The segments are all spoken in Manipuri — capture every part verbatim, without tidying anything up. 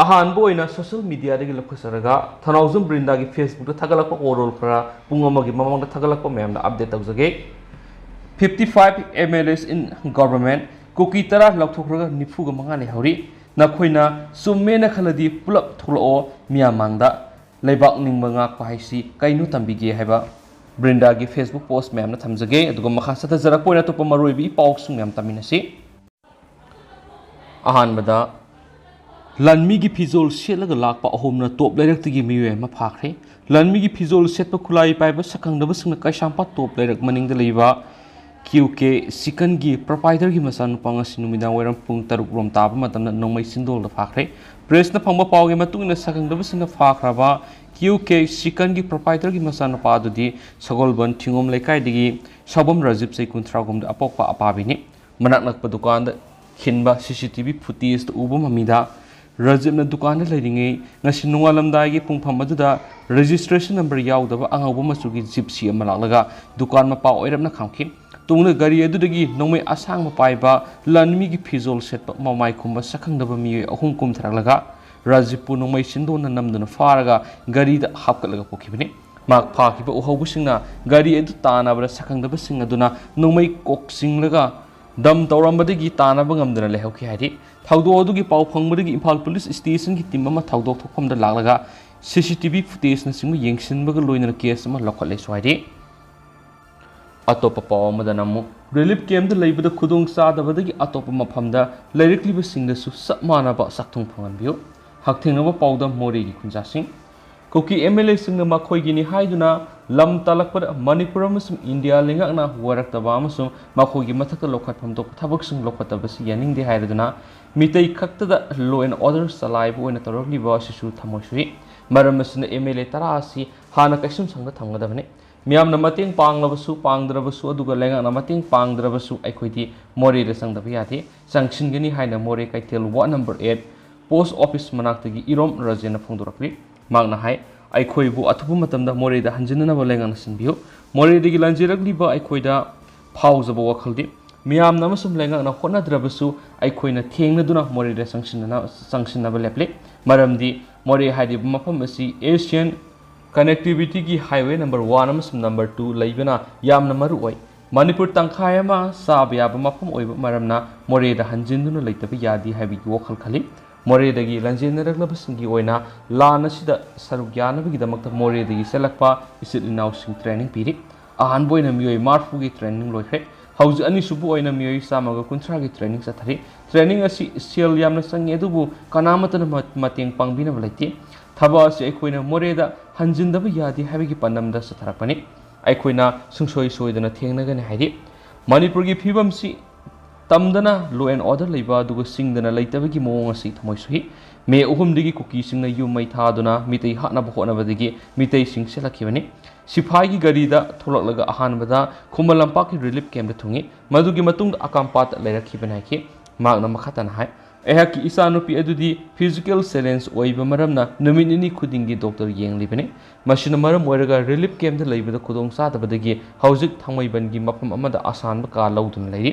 ꯑꯍꯥꯟꯕ ꯑꯣꯏꯅ social mediaꯗꯒꯤ ꯂꯧꯈꯠꯆꯔꯒ ꯊꯧꯅꯥꯎꯖꯝ ꯕ꯭ꯔꯤꯟꯗꯥꯒꯤ Facebookꯇ ꯊꯥꯒꯠꯂꯛꯄ ꯑꯣꯔꯣꯜ ꯈꯔ ꯄꯨꯡ ꯑꯃꯒꯤ ꯃꯃꯥꯡꯗ ꯊꯥꯒꯠꯂꯛꯄ ꯃꯌꯥꯝꯅ update ꯇꯧꯖꯒꯦ꯫ Fifty five MLAs in government, ꯀꯨꯀꯤ ꯇꯔꯥ ꯂꯧꯊꯣꯛꯈ꯭ꯔꯒ ꯅꯤꯐꯨꯒ ꯃꯉꯥ ꯂꯩꯍꯧꯔꯤ꯫ ꯅꯈꯣꯏꯅ ꯆꯨꯝꯃꯦꯅ ꯈꯜꯂꯗꯤ ꯄꯨꯂꯞ ꯊꯣꯛꯂꯛꯑꯣ ꯃꯤꯌꯥꯝ ꯃꯥꯡꯗ꯫ ꯂꯩꯕꯥꯛ ꯅꯤꯡꯕ ꯉꯥꯛꯄ ꯍꯥꯏꯁꯤ ꯀꯩꯅꯣ ꯇꯝꯕꯤꯒꯦ ꯍꯥꯏꯕ ꯕ꯭ꯔꯤꯟꯗꯥꯒꯤ Facebook post ꯃꯌꯥꯝꯅ ꯊꯝꯖꯒꯦ꯫ ꯑꯗꯨꯒ ꯃꯈꯥ ꯆꯠꯊꯖꯔꯛꯄ ꯑꯣꯏꯅ ꯑꯇꯣꯞꯄ ꯃꯔꯨꯑꯣꯏꯕ ꯏ ꯄꯥꯎꯁꯤꯡ ꯃꯌꯥꯝ ꯇꯝꯃꯤꯟꯅꯁꯤ꯫ ꯑꯍꯥꯟꯕꯗ, ꯂꯥꯟꯃꯤꯒꯤ ꯐꯤꯖꯣꯜ ꯁꯦꯠꯂꯒ ꯂꯥꯛꯄ ꯑꯍꯨꯝꯅ ꯇꯣꯞ ꯂꯩꯔꯛꯇꯒꯤ ꯃꯤꯑꯣꯏ ꯑꯃ ꯐꯥꯈ꯭ꯔꯦ꯫ ꯂꯥꯟꯃꯤꯒꯤ ꯐꯤꯖꯣꯜ ꯁꯦꯠꯄ ꯈꯨꯠꯂꯥꯏ ꯄꯥꯏꯕ ꯁꯛꯈꯪꯗꯕꯁꯤꯡꯅ ꯀꯩꯁꯥꯝꯄꯥꯠ ꯇꯣꯞ ꯂꯩꯔꯛ ꯃꯅꯤꯡꯗ ꯂꯩꯕ ꯀ꯭ꯌꯨ ꯀꯦ ꯁꯤꯀꯟꯒꯤ proprietorꯒꯤ ꯃꯆꯥꯅꯨꯄꯥ ꯉꯁꯤ ꯅꯨꯃꯤꯗꯥꯡ ꯋꯥꯏꯔꯝ ꯄꯨꯡ ꯇꯔꯨꯛ ꯔꯣꯝ ꯇꯥꯕ ꯃꯇꯝꯗ ꯅꯣꯡꯃꯩ ꯆꯤꯟꯗꯣꯜꯗ ꯐꯥꯈ꯭ꯔꯦ꯫ Pressꯅ ꯐꯪꯕ ꯄꯥꯎꯒꯤ ꯃꯇꯨꯡ ꯏꯟꯅ, ꯁꯛꯈꯪꯗꯕꯁꯤꯡꯅ ꯐꯥꯈ꯭ꯔꯕ ꯀ꯭ꯌꯨ ꯀꯦ ꯁꯤꯀꯟꯒꯤ proprietorꯒꯤ ꯃꯆꯥꯅꯨꯄꯥ ꯑꯗꯨꯗꯤ ꯁꯒꯣꯜꯕꯟ ꯊꯤꯉꯣꯝ ꯂꯩꯀꯥꯏꯗꯒꯤ ꯁꯥꯎꯕꯝ ꯔꯥꯖꯤꯞ, ꯆꯍꯤ ꯀꯨꯟꯊ꯭ꯔꯥ ꯍꯨꯝꯗ ꯑꯄꯣꯛꯄ ꯑꯄꯥꯕꯤꯅꯤ꯫ ꯃꯅꯥꯛ ꯅꯛꯄ ꯗꯨꯀꯥꯟꯗ ꯈꯤꯟꯕ C C T V footageꯇ ꯎꯕ ꯃꯃꯤꯗ ꯔꯥꯖꯤꯞꯅ ꯗꯨꯀꯥꯟꯗ ꯂꯩꯔꯤꯉꯩ ꯉꯁꯤ ꯅꯣꯡꯉꯥꯜꯂꯝꯗꯥꯏꯒꯤ ꯄꯨꯡꯐꯝ ꯑꯗꯨꯗ registration number ꯌꯥꯎꯗꯕ ꯑꯉꯧꯕ ꯃꯆꯨꯒꯤ Gypsy ꯑꯃ ꯂꯥꯛꯂꯒ ꯗꯨꯀꯥꯟ ꯃꯄꯥ ꯑꯣꯏꯔꯞꯅ ꯈꯥꯝꯈꯤ꯫ ꯇꯨꯡꯗ ꯒꯥꯔꯤ ꯑꯗꯨꯗꯒꯤ ꯅꯣꯡꯃꯩ ꯑꯁꯥꯡꯕ ꯄꯥꯏꯕ ꯂꯥꯟꯃꯤꯒꯤ ꯐꯤꯖꯣꯜ ꯁꯦꯠꯄ ꯃꯃꯥꯏ ꯈꯨꯝꯕ ꯁꯛꯈꯪꯗꯕ ꯃꯤꯑꯣꯏ ꯑꯍꯨꯝ ꯀꯨꯝꯊꯔꯛꯂꯒ ꯔꯥꯖꯤꯞꯄꯨ ꯅꯣꯡꯃꯩ ꯆꯤꯟꯗꯣꯟꯅ ꯅꯝꯗꯨꯅ ꯐꯥꯔꯒ ꯒꯥꯔꯤꯗ ꯍꯥꯞꯀꯠꯂꯒ ꯄꯨꯈꯤꯕꯅꯤ꯫ ꯃꯍꯥꯛ ꯐꯥꯈꯤꯕ ꯎꯍꯧꯕꯁꯤꯡꯅ ꯒꯥꯔꯤ ꯑꯗꯨ ꯇꯥꯟꯅꯕꯗ ꯁꯛꯈꯪꯗꯕꯁꯤꯡ ꯑꯗꯨꯅ ꯅꯣꯡꯃꯩ ꯀꯣꯛꯁꯤꯡꯂꯒ ꯗꯝ ꯇꯧꯔꯝꯕꯗꯒꯤ ꯇꯥꯟꯅꯕ ꯉꯝꯗꯅ ꯂꯩꯍꯧꯈꯤ ꯍꯥꯏꯔꯤ꯫ ꯊꯧꯗꯣꯛ ꯑꯗꯨꯒꯤ ꯄꯥꯎ ꯐꯪꯕꯗꯒꯤ ꯏꯝꯐꯥꯜ ꯄꯨꯂꯤꯁ ꯁ꯭ꯇꯦꯁꯟꯒꯤ ꯇꯤꯝ ꯑꯃ ꯊꯧꯗꯣꯛ ꯊꯣꯛꯐꯝꯗ ꯂꯥꯛꯂꯒ C C T V footageꯅꯆꯤꯡꯕ ꯌꯦꯡꯁꯤꯟꯕꯒ ꯂꯣꯏꯅꯅ ꯀꯦꯁ ꯑꯃ ꯂꯧꯈꯠꯂꯦꯁꯨ ꯍꯥꯏꯔꯤ꯫ ꯑꯇꯣꯞꯄ ꯄꯥꯎ ꯑꯃꯗꯅ ꯑꯃꯨꯛ, ꯔꯤꯂꯤꯐ ꯀꯦꯝꯞꯇ ꯂꯩꯕꯗ ꯈꯨꯗꯣꯡ ꯆꯥꯗꯕꯗꯒꯤ ꯑꯇꯣꯞꯄ ꯃꯐꯝꯗ ꯂꯩꯔꯛꯂꯤꯕꯁꯤꯡꯗꯁꯨ ꯆꯞ ꯃꯥꯟꯅꯕ ꯆꯥꯛꯊꯨꯡ ꯐꯪꯍꯟꯕꯤꯌꯨ꯫ ꯍꯛꯊꯦꯡꯅꯕ ꯄꯥꯎꯗ ꯃꯣꯔꯦꯒꯤ ꯈꯨꯟꯖꯥꯁꯤꯡ꯫ ꯀꯨꯀꯤ M L Aꯁꯤꯡꯅ ꯃꯈꯣꯏꯒꯤꯅꯤ ꯍꯥꯏꯗꯨꯅ ꯂꯝ ꯇꯥꯜꯂꯛꯄꯗ ꯃꯅꯤꯄꯨꯔ ꯑꯃꯁꯨꯡ ꯏꯟꯗꯤꯌꯥ ꯂꯩꯉꯥꯛꯅ ꯋꯥꯔꯛꯇꯕ ꯑꯃꯁꯨꯡ ꯃꯈꯣꯏꯒꯤ ꯃꯊꯛꯇ ꯂꯧꯈꯠꯐꯝ ꯊꯣꯛꯄ ꯊꯕꯛꯁꯤꯡ ꯂꯧꯈꯠꯇꯕꯁꯤ ꯌꯥꯅꯤꯡꯗꯦ ꯍꯥꯏꯔꯗꯨꯅ ꯃꯤꯇꯩ ꯈꯛꯇꯗ law and order ꯆꯂꯥꯏꯕ ꯑꯣꯏꯅ ꯇꯧꯔꯛꯂꯤꯕ ꯑꯁꯤꯁꯨ ꯊꯃꯣꯏ ꯁꯣꯛꯏ꯫ ꯃꯔꯝ ꯑꯁꯤꯅ M L A ꯇꯔꯥ ꯑꯁꯤ ꯍꯥꯟꯅ ꯀꯩꯁꯨꯝꯁꯪꯗ ꯊꯝꯒꯗꯕꯅꯤ꯫ ꯃꯤꯌꯥꯝꯅ ꯃꯇꯦꯡ ꯄꯥꯡꯂꯕꯁꯨ ꯄꯥꯡꯗ꯭ꯔꯕꯁꯨ, ꯑꯗꯨꯒ ꯂꯩꯉꯥꯛꯅ ꯃꯇꯦꯡ ꯄꯥꯡꯗ꯭ꯔꯕꯁꯨ, ꯑꯩꯈꯣꯏꯗꯤ ꯃꯣꯔꯦꯗ ꯆꯪꯗꯕ ꯌꯥꯗꯦ꯫ ꯆꯪꯁꯤꯟꯒꯅꯤ ꯍꯥꯏꯅ ꯃꯣꯔꯦ ꯀꯩꯊꯦꯜ ward number eight post office ꯃꯅꯥꯛꯇꯒꯤ ꯏꯔꯣꯝ ꯔꯥꯖꯦꯟꯅ ꯐꯣꯡꯗꯣꯔꯛꯂꯤ꯫ ꯃꯍꯥꯛꯅ ꯍꯥꯏ, ꯑꯩꯈꯣꯏꯕꯨ ꯑꯊꯨꯕ ꯃꯇꯝꯗ ꯃꯣꯔꯦꯗ ꯍꯟꯖꯤꯟꯅꯅꯕ ꯂꯩꯉꯥꯛꯅ ꯁꯤꯟꯕꯤꯌꯨ꯫ ꯃꯣꯔꯦꯗꯒꯤ ꯂꯥꯟꯖꯦꯜꯂꯛꯂꯤꯕ ꯑꯩꯈꯣꯏꯗ ꯐꯥꯎꯖꯕ ꯋꯥꯈꯜꯗꯤ ꯃꯤꯌꯥꯝꯅ ꯑꯃꯁꯨꯡ ꯂꯩꯉꯥꯛꯅ ꯍꯣꯠꯅꯗ꯭ꯔꯕꯁꯨ ꯑꯩꯈꯣꯏꯅ ꯊꯦꯡꯅꯗꯨꯅ ꯃꯣꯔꯦꯗ ꯆꯪꯁꯤꯟꯅꯅ-, ꯆꯪꯁꯤꯟꯅꯕ ꯂꯦꯞꯂꯦ꯫ ꯃꯔꯝꯗꯤ ꯃꯣꯔꯦ ꯍꯥꯏꯔꯤꯕ ꯃꯐꯝ ꯑꯁꯤ Asian connectivity ꯒꯤ highway number one ꯑꯃꯁꯨꯡ number two ꯂꯩꯕꯅ ꯌꯥꯝꯅ ꯃꯔꯨ ꯑꯣꯏ꯫ ꯃꯅꯤꯄꯨꯔ ꯇꯪꯈꯥꯏ ꯑꯃ ꯆꯥꯕ ꯌꯥꯕ ꯃꯐꯝ ꯑꯣꯏꯕ ꯃꯔꯝꯅ ꯃꯣꯔꯦꯗ ꯍꯟꯖꯤꯟꯗꯨꯅ ꯂꯩꯇꯕ ꯌꯥꯗꯦ ꯍꯥꯏꯕꯒꯤ ꯋꯥꯈꯜ ꯈꯜꯂꯤ꯫ ꯃꯣꯔꯦꯗꯒꯤ ꯂꯥꯟꯖꯦꯟꯅꯔꯛꯂꯕꯁꯤꯡꯒꯤ ꯑꯣꯏꯅ ꯂꯥꯟ ꯑꯁꯤꯗ ꯁꯔꯨꯛ ꯌꯥꯅꯕꯒꯤꯗꯃꯛꯇ ꯃꯣꯔꯦꯗꯒꯤ ꯆꯠꯂꯛꯄ ꯏꯆꯤꯜ ꯏꯅꯥꯎꯁꯤꯡ training ꯄꯤꯔꯤ꯫ ꯑꯍꯥꯟꯕ ꯑꯣꯏꯅ ꯃꯤꯑꯣꯏ ꯃꯔꯤꯐꯨꯒꯤ training ꯂꯣꯏꯈ꯭ꯔꯦ꯫ ꯍꯧꯖꯤꯛ ꯑꯅꯤꯁꯨꯕ ꯑꯣꯏꯅ ꯃꯤꯑꯣꯏ ꯆꯥꯝꯃꯒ ꯀꯨꯟꯊ꯭ꯔꯥꯒꯤ training ꯆꯠꯊꯔꯤ꯫ Training ꯑꯁꯤ ꯁꯦꯜ ꯌꯥꯝꯅ ꯆꯪꯉꯤ, ꯑꯗꯨꯕꯨ ꯀꯅꯥꯃꯠꯇꯅ ꯃ-, ꯃꯇꯦꯡ ꯄꯥꯡꯕꯤꯅꯕ ꯂꯩꯇꯦ꯫ ꯊꯕꯛ ꯑꯁꯤ ꯑꯩꯈꯣꯏꯅ ꯃꯣꯔꯦꯗ ꯍꯟꯖꯤꯟꯗꯕ ꯌꯥꯗꯦ ꯍꯥꯏꯕꯒꯤ ꯄꯥꯟꯗꯝꯗ ꯆꯠꯊꯔꯛꯄꯅꯤ꯫ ꯑꯩꯈꯣꯏꯅ ꯁꯨꯡꯁꯣꯏ ꯁꯣꯏꯗꯅ ꯊꯦꯡꯅꯒꯅꯤ ꯍꯥꯏꯔꯤ꯫ ꯃꯅꯤꯄꯨꯔꯒꯤ ꯐꯤꯕꯝꯁꯤ ꯇꯝꯗꯅ law and order ꯂꯩꯕ ꯑꯗꯨꯒ ꯁꯤꯡꯗꯅ ꯂꯩꯇꯕꯒꯤ ꯃꯑꯣꯡ ꯑꯁꯤ ꯊꯃꯣꯏ ꯁꯣꯛꯏ꯫ ꯃꯦ ꯑꯍꯨꯝꯗꯒꯤ ꯀꯨꯀꯤꯁꯤꯡꯅ ꯌꯨꯝ ꯃꯩ ꯊꯥꯗꯨꯅ ꯃꯤꯇꯩ ꯍꯥꯠꯅꯕ ꯍꯣꯠꯅꯕꯗꯒꯤ ꯃꯤꯇꯩꯁꯤꯡ ꯆꯦꯜꯂꯛꯈꯤꯕꯅꯤ꯫ ꯁꯤꯐꯥꯏꯒꯤ ꯒꯥꯔꯤꯗ ꯊꯣꯛꯂꯛꯂꯒ ꯑꯍꯥꯟꯕꯗ ꯈꯨꯃꯟ ꯂꯝꯄꯥꯛꯀꯤ relief camp ꯇ ꯊꯨꯡꯉꯤ꯫ ꯃꯗꯨꯒꯤ ꯃꯇꯨꯡꯗ ꯑꯀꯥꯝꯄꯥꯠꯇ ꯂꯩꯔꯛꯈꯤꯕꯅꯤ ꯍꯥꯏꯈꯤ꯫ ꯃꯍꯥꯛꯅ ꯃꯈꯥ ꯇꯥꯅ ꯍꯥꯏ, ꯑꯩꯍꯥꯛꯀꯤ ꯏꯆꯥꯅꯨꯄꯤ ꯑꯗꯨꯗꯤ physical challenge ꯑꯣꯏꯕ ꯃꯔꯝꯅ ꯅꯨꯃꯤꯠ ꯅꯤꯅꯤ ꯈꯨꯗꯤꯡꯒꯤ doctor ꯌꯦꯡꯂꯤꯕꯅꯤ꯫ ꯃꯁꯤꯅ ꯃꯔꯝ ꯑꯣꯏꯔꯒ relief camp ꯇ ꯂꯩꯕꯗ ꯈꯨꯗꯣꯡ ꯆꯥꯗꯕꯗꯒꯤ ꯍꯧꯖꯤꯛ ꯊꯥꯡꯃꯩꯕꯟꯒꯤ ꯃꯐꯝ ꯑꯃꯗ ꯑꯁꯥꯟꯕ ꯀꯥ ꯂꯧꯗꯨꯅ ꯂꯩꯔꯤ꯫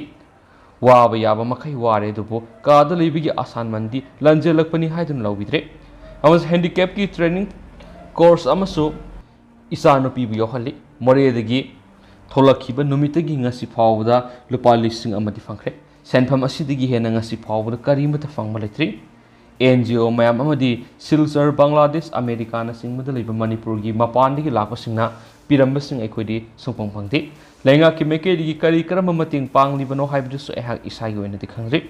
ꯋꯥꯕ ꯌꯥꯕ ꯃꯈꯩ ꯋꯥꯔꯦ, ꯑꯗꯨꯕꯨ ꯀꯥꯗ ꯂꯩꯕꯒꯤ ꯑꯁꯥꯟꯃꯟꯗꯤ ꯂꯥꯟꯖꯦꯜꯂꯛꯄꯅꯤ ꯍꯥꯏꯗꯨꯅ ꯂꯧꯕꯤꯗ꯭ꯔꯦ꯫ ꯑꯃꯁꯨꯡ handicap ꯀꯤ training course ꯑꯃꯁꯨ ꯏꯆꯥꯅꯨꯄꯤꯕꯨ ꯌꯥꯎꯍꯜꯂꯤ꯫ ꯃꯣꯔꯦꯗꯒꯤ ꯊꯣꯛꯂꯛꯈꯤꯕ ꯅꯨꯃꯤꯠꯇꯒꯤ ꯉꯁꯤ ꯐꯥꯎꯕꯗ ꯂꯨꯄꯥ ꯂꯤꯁꯤꯡ ꯑꯃꯗꯤ ꯐꯪꯈ꯭ꯔꯦ꯫ ꯁꯦꯟꯐꯝ ꯑꯁꯤꯗꯒꯤ ꯍꯦꯟꯅ ꯉꯁꯤ ꯐꯥꯎꯕꯗ ꯀꯔꯤꯃꯠꯇ ꯐꯪꯕ ꯂꯩꯇ꯭ꯔꯤ꯫ N G O ꯃꯌꯥꯝ ꯑꯃꯗꯤ ꯁꯤꯜꯆꯔ, ꯕꯪꯒ꯭ꯂꯥꯗꯦꯁ, ꯑꯃꯦꯔꯤꯀꯥꯅꯆꯤꯡꯕꯗ ꯂꯩꯕ ꯃꯅꯤꯄꯨꯔꯒꯤ ꯃꯄꯥꯟꯗꯒꯤ ꯂꯥꯛꯄꯁꯤꯡꯅ ꯄꯤꯔꯝꯕꯁꯤꯡ ꯑꯩꯈꯣꯏꯗꯤ ꯁꯨꯡꯐꯪ ꯐꯪꯗꯦ꯫ ꯂꯩꯉꯥꯛꯀꯤ ꯃꯥꯏꯀꯩꯗꯒꯤ ꯀꯔꯤ ꯀꯔꯝꯕ ꯃꯇꯦꯡ ꯄꯥꯡꯂꯤꯕꯅꯣ ꯍꯥꯏꯕꯗꯨꯁꯨ ꯑꯩꯍꯥꯛ ꯏꯁꯥꯒꯤ ꯑꯣꯏꯅꯗꯤ ꯈꯪꯖꯩ꯫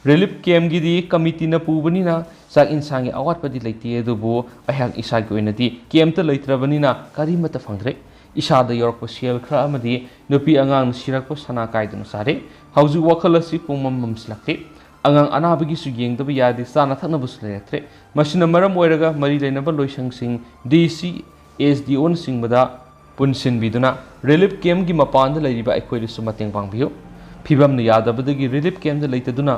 Relief camp ꯀꯤꯗꯤ committee ꯅ ꯄꯨꯕꯅꯤꯅ ꯆꯥꯛ ꯏꯟꯁꯥꯡꯒꯤ ꯑꯋꯥꯠꯄꯗꯤ ꯂꯩꯇꯦ, ꯑꯗꯨꯕꯨ ꯑꯩꯍꯥꯛ ꯏꯁꯥꯒꯤ ꯑꯣꯏꯅꯗꯤ camp ꯇ ꯂꯩꯇ꯭ꯔꯕꯅꯤꯅ ꯀꯔꯤꯃꯠꯇ ꯐꯪꯗ꯭ꯔꯦ꯫ ꯏꯁꯥꯗ ꯌꯥꯎꯔꯛꯄ ꯁꯦꯜ ꯈꯔ ꯑꯃꯗꯤ ꯅꯨꯄꯤ ꯑꯉꯥꯡꯅ ꯁꯤꯔꯛꯄ ꯁꯅꯥ ꯀꯥꯏꯗꯨꯅ ꯆꯥꯔꯦ꯫ ꯍꯧꯖꯤꯛ ꯋꯥꯈꯜ ꯑꯁꯤ ꯄꯨꯡꯃꯝ ꯃꯝꯁꯤꯜꯂꯛꯂꯦ꯫ ꯑꯉꯥꯡ ꯑꯅꯥꯕꯒꯤꯁꯨ ꯌꯦꯡꯗꯕ ꯌꯥꯗꯦ, ꯆꯥꯅ ꯊꯛꯅꯕꯁꯨ ꯂꯩꯔꯛꯇ꯭ꯔꯦ꯫ ꯃꯁꯤꯅ ꯃꯔꯝ ꯑꯣꯏꯔꯒ ꯃꯔꯤ ꯂꯩꯅꯕ ꯂꯣꯏꯁꯪꯁꯤꯡ, D C, S D O ꯅꯆꯤꯡꯕꯗ ꯄꯨꯟꯁꯤꯟꯕꯤꯗꯨꯅ relief camp ꯀꯤ ꯃꯄꯥꯟꯗ ꯂꯩꯔꯤꯕ ꯑꯩꯈꯣꯏꯗꯁꯨ ꯃꯇꯦꯡ ꯄꯥꯡꯕꯤꯌꯨ꯫ ꯐꯤꯕꯝꯅ ꯌꯥꯗꯕꯗꯒꯤ relief camp ꯇ ꯂꯩꯇꯗꯨꯅ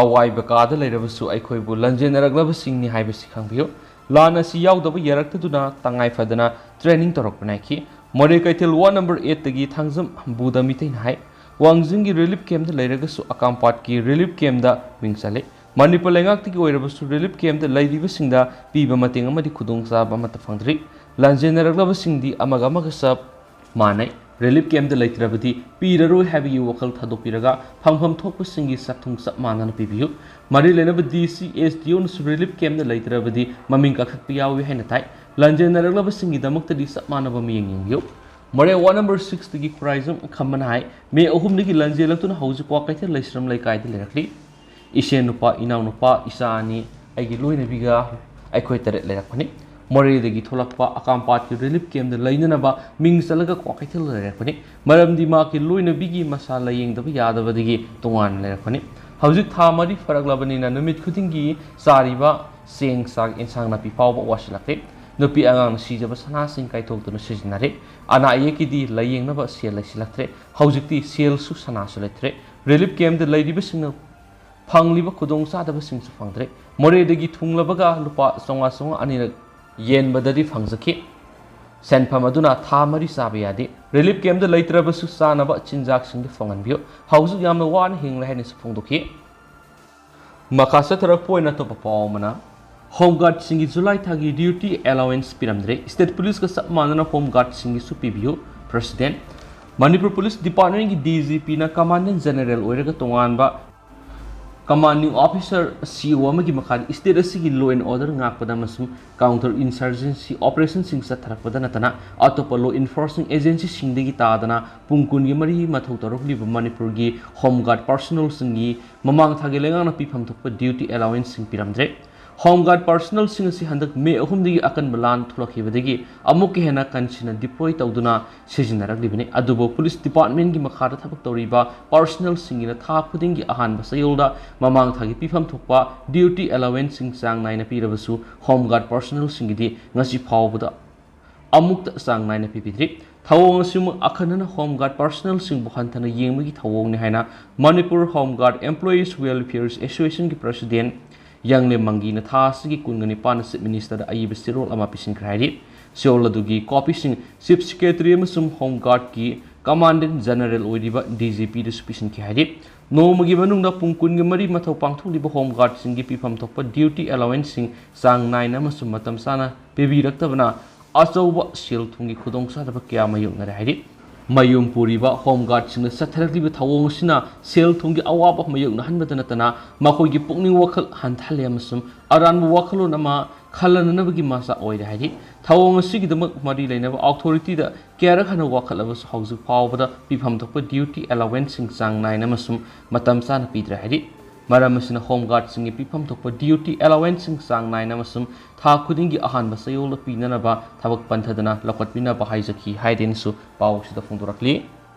ꯑꯋꯥꯏꯕ ꯀꯥꯗ ꯂꯩꯔꯕꯁꯨ ꯑꯩꯈꯣꯏꯕꯨ ꯂꯥꯟꯖꯦꯟꯅꯔꯛꯂꯕꯁꯤꯡꯅꯤ ꯍꯥꯏꯕꯁꯤ ꯈꯪꯕꯤꯌꯨ꯫ ꯂꯥꯟ ꯑꯁꯤ ꯌꯥꯎꯗꯕ ꯌꯥꯔꯛꯇꯗꯨꯅ ꯇꯉꯥꯏ ꯐꯗꯅ training ꯇꯧꯔꯛꯄꯅꯤ ꯍꯥꯏꯈꯤ꯫ ꯃꯣꯔꯦ ꯀꯩꯊꯦꯜ ward number eight ꯇꯒꯤ ꯊꯥꯡꯖꯝ ꯕꯨꯙ ꯃꯤꯇꯩꯅ ꯍꯥꯏ꯫ ꯋꯥꯡꯖꯤꯡꯒꯤ ꯔꯤꯂꯤꯐ ꯀꯦꯝꯞꯇ ꯂꯩꯔꯒꯁꯨ ꯑꯀꯥꯝꯄꯥꯠꯀꯤ ꯔꯤꯂꯤꯐ ꯀꯦꯝꯞꯇ ꯃꯤꯡ ꯆꯜꯂꯤ꯫ ꯃꯅꯤꯄꯨꯔ ꯂꯩꯉꯥꯛꯇꯒꯤ ꯑꯣꯏꯔꯕꯁꯨ ꯔꯤꯂꯤꯐ ꯀꯦꯝꯞꯇ ꯂꯩꯔꯤꯕꯁꯤꯡꯗ ꯄꯤꯕ ꯃꯇꯦꯡ ꯑꯃꯗꯤ ꯈꯨꯗꯣꯡꯆꯥꯕ ꯑꯃꯠꯇ ꯐꯪꯗ꯭ꯔꯤ꯫ ꯂꯥꯟꯖꯦꯟꯅꯔꯛꯂꯕꯁꯤꯡꯗꯤ ꯑꯃꯒ ꯑꯃꯒ ꯆꯞ ꯃꯥꯟꯅꯩ꯫ ꯔꯤꯂꯤꯐ ꯀꯦꯝꯞꯇ ꯂꯩꯇ꯭ꯔꯕꯗꯤ ꯄꯤꯔꯔꯣꯏ ꯍꯥꯏꯕꯒꯤ ꯋꯥꯈꯜ ꯊꯥꯗꯣꯛꯄꯤꯔꯒ ꯐꯪꯐꯝ ꯊꯣꯛꯄꯁꯤꯡꯒꯤ ꯆꯥꯛꯊꯨꯡ ꯆꯞ ꯃꯥꯟꯅꯅ ꯄꯤꯕꯤꯌꯨ꯫ ꯃꯔꯤ ꯂꯩꯅꯕ ꯗꯤ ꯁꯤ, ꯑꯦꯁ ꯗꯤ ꯑꯣꯅꯁꯨ ꯔꯤꯂꯤꯐ ꯀꯦꯝꯞꯇ ꯂꯩꯇ꯭ꯔꯕꯗꯤ ꯃꯃꯤꯡ ꯀꯥꯈꯠꯄ ꯌꯥꯎꯏ ꯍꯥꯏꯅ ꯇꯥꯏ꯫ ꯂꯥꯟꯖꯦꯟꯅꯔꯛꯂꯕꯁꯤꯡꯒꯤꯗꯃꯛꯇꯗꯤ ꯆꯞ ꯃꯥꯟꯅꯕ ꯃꯤꯠꯌꯦꯡ ꯌꯦꯡꯕꯤꯌꯨ꯫ ꯃꯣꯔꯦ ꯋꯥꯔꯗ ꯅꯝꯕꯔ ꯁꯤꯛꯁꯇꯒꯤ ꯈꯨꯔꯥꯏꯖꯝ ꯈꯝꯕꯅ ꯍꯥꯏ, ꯃꯦ ꯑꯍꯨꯝꯗꯒꯤ ꯂꯥꯟꯖꯦꯜꯂꯛꯇꯨꯅ ꯍꯧꯖꯤꯛ ꯀ꯭ꯋꯥꯀꯩꯊꯦꯜ ꯂꯩꯁ꯭ꯔꯝ ꯂꯩꯀꯥꯏꯗ ꯂꯩꯔꯛꯂꯤ꯫ ꯏꯆꯦ ꯅꯨꯄꯥ, ꯏꯅꯥꯎ ꯅꯨꯄꯥ, ꯏꯆꯥ ꯑꯅꯤ, ꯑꯩꯒꯤ ꯂꯣꯏꯅꯕꯤꯒ ꯑꯩꯈꯣꯏ ꯇꯔꯦꯠ ꯂꯩꯔꯛꯄꯅꯤ꯫ ꯃꯣꯔꯦꯗꯒꯤ ꯊꯣꯛꯂꯛꯄ ꯑꯀꯥꯝꯄꯥꯠꯀꯤ ꯔꯤꯂꯤꯐ ꯀꯦꯝꯞꯇ ꯂꯩꯅꯅꯕ ꯃꯤꯡ ꯆꯜꯂꯒ ꯀ꯭ꯋꯥꯀꯩꯊꯦꯜꯗ ꯂꯩꯔꯛꯄꯅꯤ꯫ ꯃꯔꯝꯗꯤ ꯃꯍꯥꯛꯀꯤ ꯂꯣꯏꯅꯕꯤꯒꯤ ꯃꯁꯥ ꯂꯥꯌꯦꯡꯗꯕ ꯌꯥꯗꯕꯗꯒꯤ ꯇꯣꯉꯥꯟꯅ ꯂꯩꯔꯛꯄꯅꯤ꯫ ꯍꯧꯖꯤꯛ ꯊꯥ ꯃꯔꯤ ꯐꯥꯔꯛꯂꯕꯅꯤꯅ ꯅꯨꯃꯤꯠ ꯈꯨꯗꯤꯡꯒꯤ ꯆꯥꯔꯤꯕ ꯆꯦꯡ, ꯆꯥꯛ, ꯏꯟꯁꯥꯡ ꯅꯥꯄꯤ ꯐꯥꯎꯕ ꯋꯥꯁꯤꯜꯂꯛꯂꯦ꯫ ꯅꯨꯄꯤ ꯑꯉꯥꯡꯅ ꯁꯤꯖꯕ ꯁꯅꯥꯁꯤꯡ ꯀꯥꯏꯊꯣꯛꯇꯨꯅ ꯁꯤꯖꯤꯟꯅꯔꯦ꯫ ꯑꯅꯥ ꯑꯌꯦꯛꯀꯤꯗꯤ ꯂꯥꯌꯦꯡꯅꯕ ꯁꯦꯜ ꯂꯩꯁꯤꯜꯂꯛꯇ꯭ꯔꯦ꯫ ꯍꯧꯖꯤꯛꯇꯤ ꯁꯦꯜꯁꯨ ꯁꯅꯥꯁꯨ ꯂꯩꯇ꯭ꯔꯦ꯫ ꯔꯤꯂꯤꯐ ꯀꯦꯝꯞꯇ ꯂꯩꯔꯤꯕꯁꯤꯡꯅ ꯐꯪꯂꯤꯕ ꯈꯨꯗꯣꯡꯆꯥꯗꯕꯁꯤꯡꯁꯨ ꯐꯪꯗ꯭ꯔꯦ꯫ ꯃꯣꯔꯦꯗꯒꯤ ꯊꯨꯡꯂꯕꯒ ꯂꯨꯄꯥ ꯆꯥꯝꯃꯉꯥ ꯆꯥꯝꯃꯉꯥ ꯑꯅꯤꯔꯛ ꯌꯦꯟꯕꯗꯗꯤ ꯐꯪꯖꯈꯤ꯫ ꯁꯦꯟꯐꯝ ꯑꯗꯨꯅ ꯊꯥ ꯃꯔꯤ ꯆꯥꯕ ꯌꯥꯗꯦ꯫ ꯔꯤꯂꯤꯐ ꯀꯦꯝꯞꯇ ꯂꯩꯇ꯭ꯔꯕꯁꯨ ꯆꯥꯅꯕ ꯆꯤꯟꯖꯥꯛꯁꯤꯡꯗꯤ ꯐꯪꯍꯟꯕꯤꯌꯨ꯫ ꯍꯧꯖꯤꯛ ꯌꯥꯝꯅ ꯋꯥꯅ ꯍꯤꯡꯂꯦ ꯍꯥꯏꯅꯁꯨ ꯐꯣꯡꯗꯣꯛꯈꯤ꯫ ꯃꯈꯥ ꯆꯠꯊꯔꯛꯄ ꯑꯣꯏꯅ ꯑꯇꯣꯞꯄ ꯄꯥꯎ ꯑꯃꯅ, ꯍꯣꯝ ꯒꯥꯔꯗꯁꯤꯡꯒꯤ ꯖꯨꯂꯥꯏ ꯊꯥꯒꯤ ꯗ꯭ꯌꯨꯇꯤ ꯑꯦꯂꯥꯋꯦꯟꯁ ꯄꯤꯔꯝꯗ꯭ꯔꯦ꯫ ꯁ꯭ꯇꯦꯠ ꯄꯨꯂꯤꯁꯀ ꯆꯞ ꯃꯥꯟꯅꯅ ꯍꯣꯝ ꯒꯥꯔꯗꯁꯤꯡꯒꯤꯁꯨ ꯄꯤꯕꯤꯌꯨ꯫ ꯄ꯭ꯔꯦꯁꯤꯗꯦꯟꯠ, ꯃꯅꯤꯄꯨꯔ ꯄꯨꯂꯤꯁ ꯗꯤꯄꯥꯔꯠꯃꯦꯟꯒꯤ ꯗꯤ ꯖꯤ ꯄꯤꯅ ꯀꯃꯥꯟꯗꯦꯟꯠ ꯖꯦꯅꯔꯦꯜ ꯑꯣꯏꯔꯒ ꯇꯣꯉꯥꯟꯕ ꯀꯃꯥꯟꯗꯤꯡ ꯑꯣꯐꯤꯁꯔ, ꯁꯤ ꯏ ꯑꯣ ꯑꯃꯒꯤ ꯃꯈꯥꯗ ꯁ꯭ꯇꯦꯠ ꯑꯁꯤꯒꯤ law and order ꯉꯥꯛꯄꯗ ꯑꯃꯁꯨꯡ counter insurgency operationꯁꯤꯡ ꯆꯠꯊꯔꯛꯄꯗ ꯅꯠꯇꯅ ꯑꯇꯣꯞꯄ law enforcing agencyꯁꯤꯡꯗꯒꯤ ꯇꯥꯗꯅ ꯄꯨꯡ ꯀꯨꯟꯒꯤ ꯃꯔꯤ ꯃꯊꯧ ꯇꯧꯔꯛꯂꯤꯕ ꯃꯅꯤꯄꯨꯔꯒꯤ ꯍꯣꯝ ꯒꯥꯔꯗ ꯄꯥꯔꯁꯣꯅꯦꯜꯁꯤꯡꯒꯤ ꯃꯃꯥꯡ ꯊꯥꯒꯤ ꯂꯩꯉꯥꯛꯅ ꯄꯤꯐꯝ ꯊꯣꯛꯄ ꯗ꯭ꯌꯨꯇꯤ ꯑꯦꯂꯥꯋꯦꯟꯁꯁꯤꯡ ꯄꯤꯔꯝꯗ꯭ꯔꯦ꯫ ꯍꯣꯝ ꯒꯥꯔꯗ ꯄꯥꯔꯁꯣꯅꯦꯜꯁꯤꯡ ꯑꯁꯤ ꯍꯟꯗꯛ ꯃꯦ ꯑꯍꯨꯝꯗꯒꯤ ꯑꯀꯟꯕ ꯂꯥꯟ ꯊꯣꯛꯂꯛꯈꯤꯕꯗꯒꯤ ꯑꯃꯨꯛꯀ ꯍꯦꯟꯅ ꯀꯟꯁꯤꯟꯅ ꯗꯤꯄ꯭ꯂꯣꯏ ꯇꯧꯗꯨꯅ ꯁꯤꯖꯤꯟꯅꯔꯛꯂꯤꯕꯅꯤ꯫ ꯑꯗꯨꯕꯨ ꯄꯨꯂꯤꯁ ꯗꯤꯄꯥꯔꯠꯃꯦꯟꯒꯤ ꯃꯈꯥꯗ ꯊꯕꯛ ꯇꯧꯔꯤꯕ ꯄꯥꯔꯁꯣꯅꯦꯜꯁꯤꯡꯒꯤꯅ ꯊꯥ ꯈꯨꯗꯤꯡꯒꯤ ꯑꯍꯥꯟꯕ ꯆꯌꯣꯜꯗ ꯃꯃꯥꯡ ꯊꯥꯒꯤ ꯄꯤꯐꯝ ꯊꯣꯛꯄ ꯗ꯭ꯌꯨꯇꯤ ꯑꯦꯂꯥꯋꯦꯟꯁꯁꯤꯡ ꯆꯥꯡ ꯅꯥꯏꯅ ꯄꯤꯔꯕꯁꯨ ꯍꯣꯝ ꯒꯥꯔꯗ ꯄꯥꯔꯁꯣꯅꯦꯜꯁꯤꯡꯒꯤꯗꯤ ꯉꯁꯤ ꯐꯥꯎꯕꯗ ꯑꯃꯨꯛꯇ ꯆꯥꯡ ꯅꯥꯏꯅ ꯄꯤꯕꯤꯗ꯭ꯔꯤ꯫ ꯊꯧꯑꯣꯡ ꯑꯁꯤꯃꯛ ꯑꯈꯟꯅꯅ ꯍꯣꯝ ꯒꯥꯔꯗ ꯄꯥꯔꯁꯣꯅꯦꯜꯁꯤꯡꯕꯨ ꯍꯟꯊꯅ ꯌꯦꯡꯕꯒꯤ ꯊꯧꯑꯣꯡꯅꯤ ꯍꯥꯏꯅ Manipur home guard employees welfare ꯑꯦꯁꯣꯁꯤꯌꯦꯁꯟꯒꯤ ꯄ꯭ꯔꯦꯁꯤꯗꯦꯟꯠ ꯌꯥꯡꯂꯦꯝ ꯃꯪꯒꯤꯅ ꯊꯥ ꯑꯁꯤꯒꯤ ꯀꯨꯟꯒ ꯅꯤꯄꯥꯟꯗ ꯆꯤꯐ ꯃꯤꯅꯤꯁꯇꯔꯗ ꯑꯏꯕ ꯆꯦꯔꯣꯜ ꯑꯃ ꯄꯤꯁꯤꯟꯈ꯭ꯔꯦ ꯍꯥꯏꯔꯤ꯫ ꯆꯦꯔꯣꯜ ꯑꯗꯨꯒꯤ ꯀꯣꯄꯤꯁꯤꯡ ꯆꯤꯐ ꯁꯦꯀ꯭ꯔꯦꯇꯔꯤ ꯑꯃꯁꯨꯡ ꯍꯣꯝ ꯒꯥꯔꯗꯀꯤ Commandant General ꯑꯣꯏꯔꯤꯕ D G P ꯗꯁꯨ ꯄꯤꯁꯤꯟꯈꯤ ꯍꯥꯏꯔꯤ꯫ ꯅꯣꯡꯃꯒꯤ ꯃꯅꯨꯡꯗ ꯄꯨꯡ ꯀꯨꯟꯒ ꯃꯔꯤ ꯃꯊꯧ ꯄꯥꯡꯊꯣꯛꯂꯤꯕ Home Guard ꯁꯤꯡꯒꯤ ꯄꯤꯐꯝ ꯊꯣꯛꯄ duty allowance ꯁꯤꯡ ꯆꯥꯡ ꯅꯥꯏꯅ ꯑꯃꯁꯨꯡ ꯃꯇꯝ ꯆꯥꯅ ꯄꯤꯕꯤꯔꯛꯇꯕꯅ ꯑꯆꯧꯕ ꯁꯦꯜ ꯊꯨꯝꯒꯤ ꯈꯨꯗꯣꯡꯆꯥꯗꯕ ꯀꯌꯥ ꯃꯥꯌꯣꯛꯅꯔꯦ ꯍꯥꯏꯔꯤ꯫ ꯃꯌꯨꯝ ꯄꯨꯔꯤꯕ Home Guard ꯁꯤꯡꯅ ꯆꯠꯊꯔꯛꯂꯤꯕ ꯊꯧꯑꯣꯡ ꯑꯁꯤꯅ ꯁꯦꯜ ꯊꯨꯝꯒꯤ ꯑꯋꯥꯕ ꯃꯥꯌꯣꯛꯅꯍꯟꯕꯗ ꯅꯠꯇꯅ ꯃꯈꯣꯏꯒꯤ ꯄꯨꯛꯅꯤꯡ ꯋꯥꯈꯜ ꯍꯟꯊꯍꯜꯂꯦ ꯑꯃꯁꯨꯡ ꯑꯔꯥꯟꯕ ꯋꯥꯈꯜꯂꯣꯟ ꯑꯃ ꯈꯜꯂꯅꯅꯕꯒꯤ ꯃꯆꯥꯛ ꯑꯣꯏꯔꯦ ꯍꯥꯏꯔꯤ꯫ ꯊꯧꯑꯣꯡ ꯑꯁꯤꯒꯤꯗꯃꯛ ꯃꯔꯤ ꯂꯩꯅꯕ authority ꯗ ꯀꯌꯥꯔꯛ ꯍꯟꯅ ꯋꯥꯀꯠꯂꯕꯁꯨ ꯍꯧꯖꯤꯛ ꯐꯥꯎꯕꯗ ꯄꯤꯐꯝ ꯊꯣꯛꯄ duty allowance ꯁꯤꯡ ꯆꯥꯡ ꯅꯥꯏꯅ ꯑꯃꯁꯨꯡ ꯃꯇꯝ ꯆꯥꯅ ꯄꯤꯗ꯭ꯔꯦ ꯍꯥꯏꯔꯤ꯫ ꯃꯔꯝ ꯑꯁꯤꯅ Home Guard ꯁꯤꯡꯒꯤ ꯄꯤꯐꯝ ꯊꯣꯛꯄ duty allowance ꯁꯤꯡ ꯆꯥꯡ ꯅꯥꯏꯅ ꯑꯃꯁꯨꯡ ꯊꯥ ꯈꯨꯗꯤꯡꯒꯤ ꯑꯍꯥꯟꯕ ꯆꯌꯣꯜꯗ ꯄꯤꯅꯅꯕ ꯊꯕꯛ ꯄꯟꯊꯗꯅ ꯂꯧꯈꯠꯄꯤꯅꯕ ꯍꯥꯏꯖꯈꯤ ꯍꯥꯏꯗꯦꯅꯁꯨ ꯄꯥꯎ ꯑꯁꯤꯗ ꯐꯣꯡꯗꯣꯔꯛꯂꯤ꯫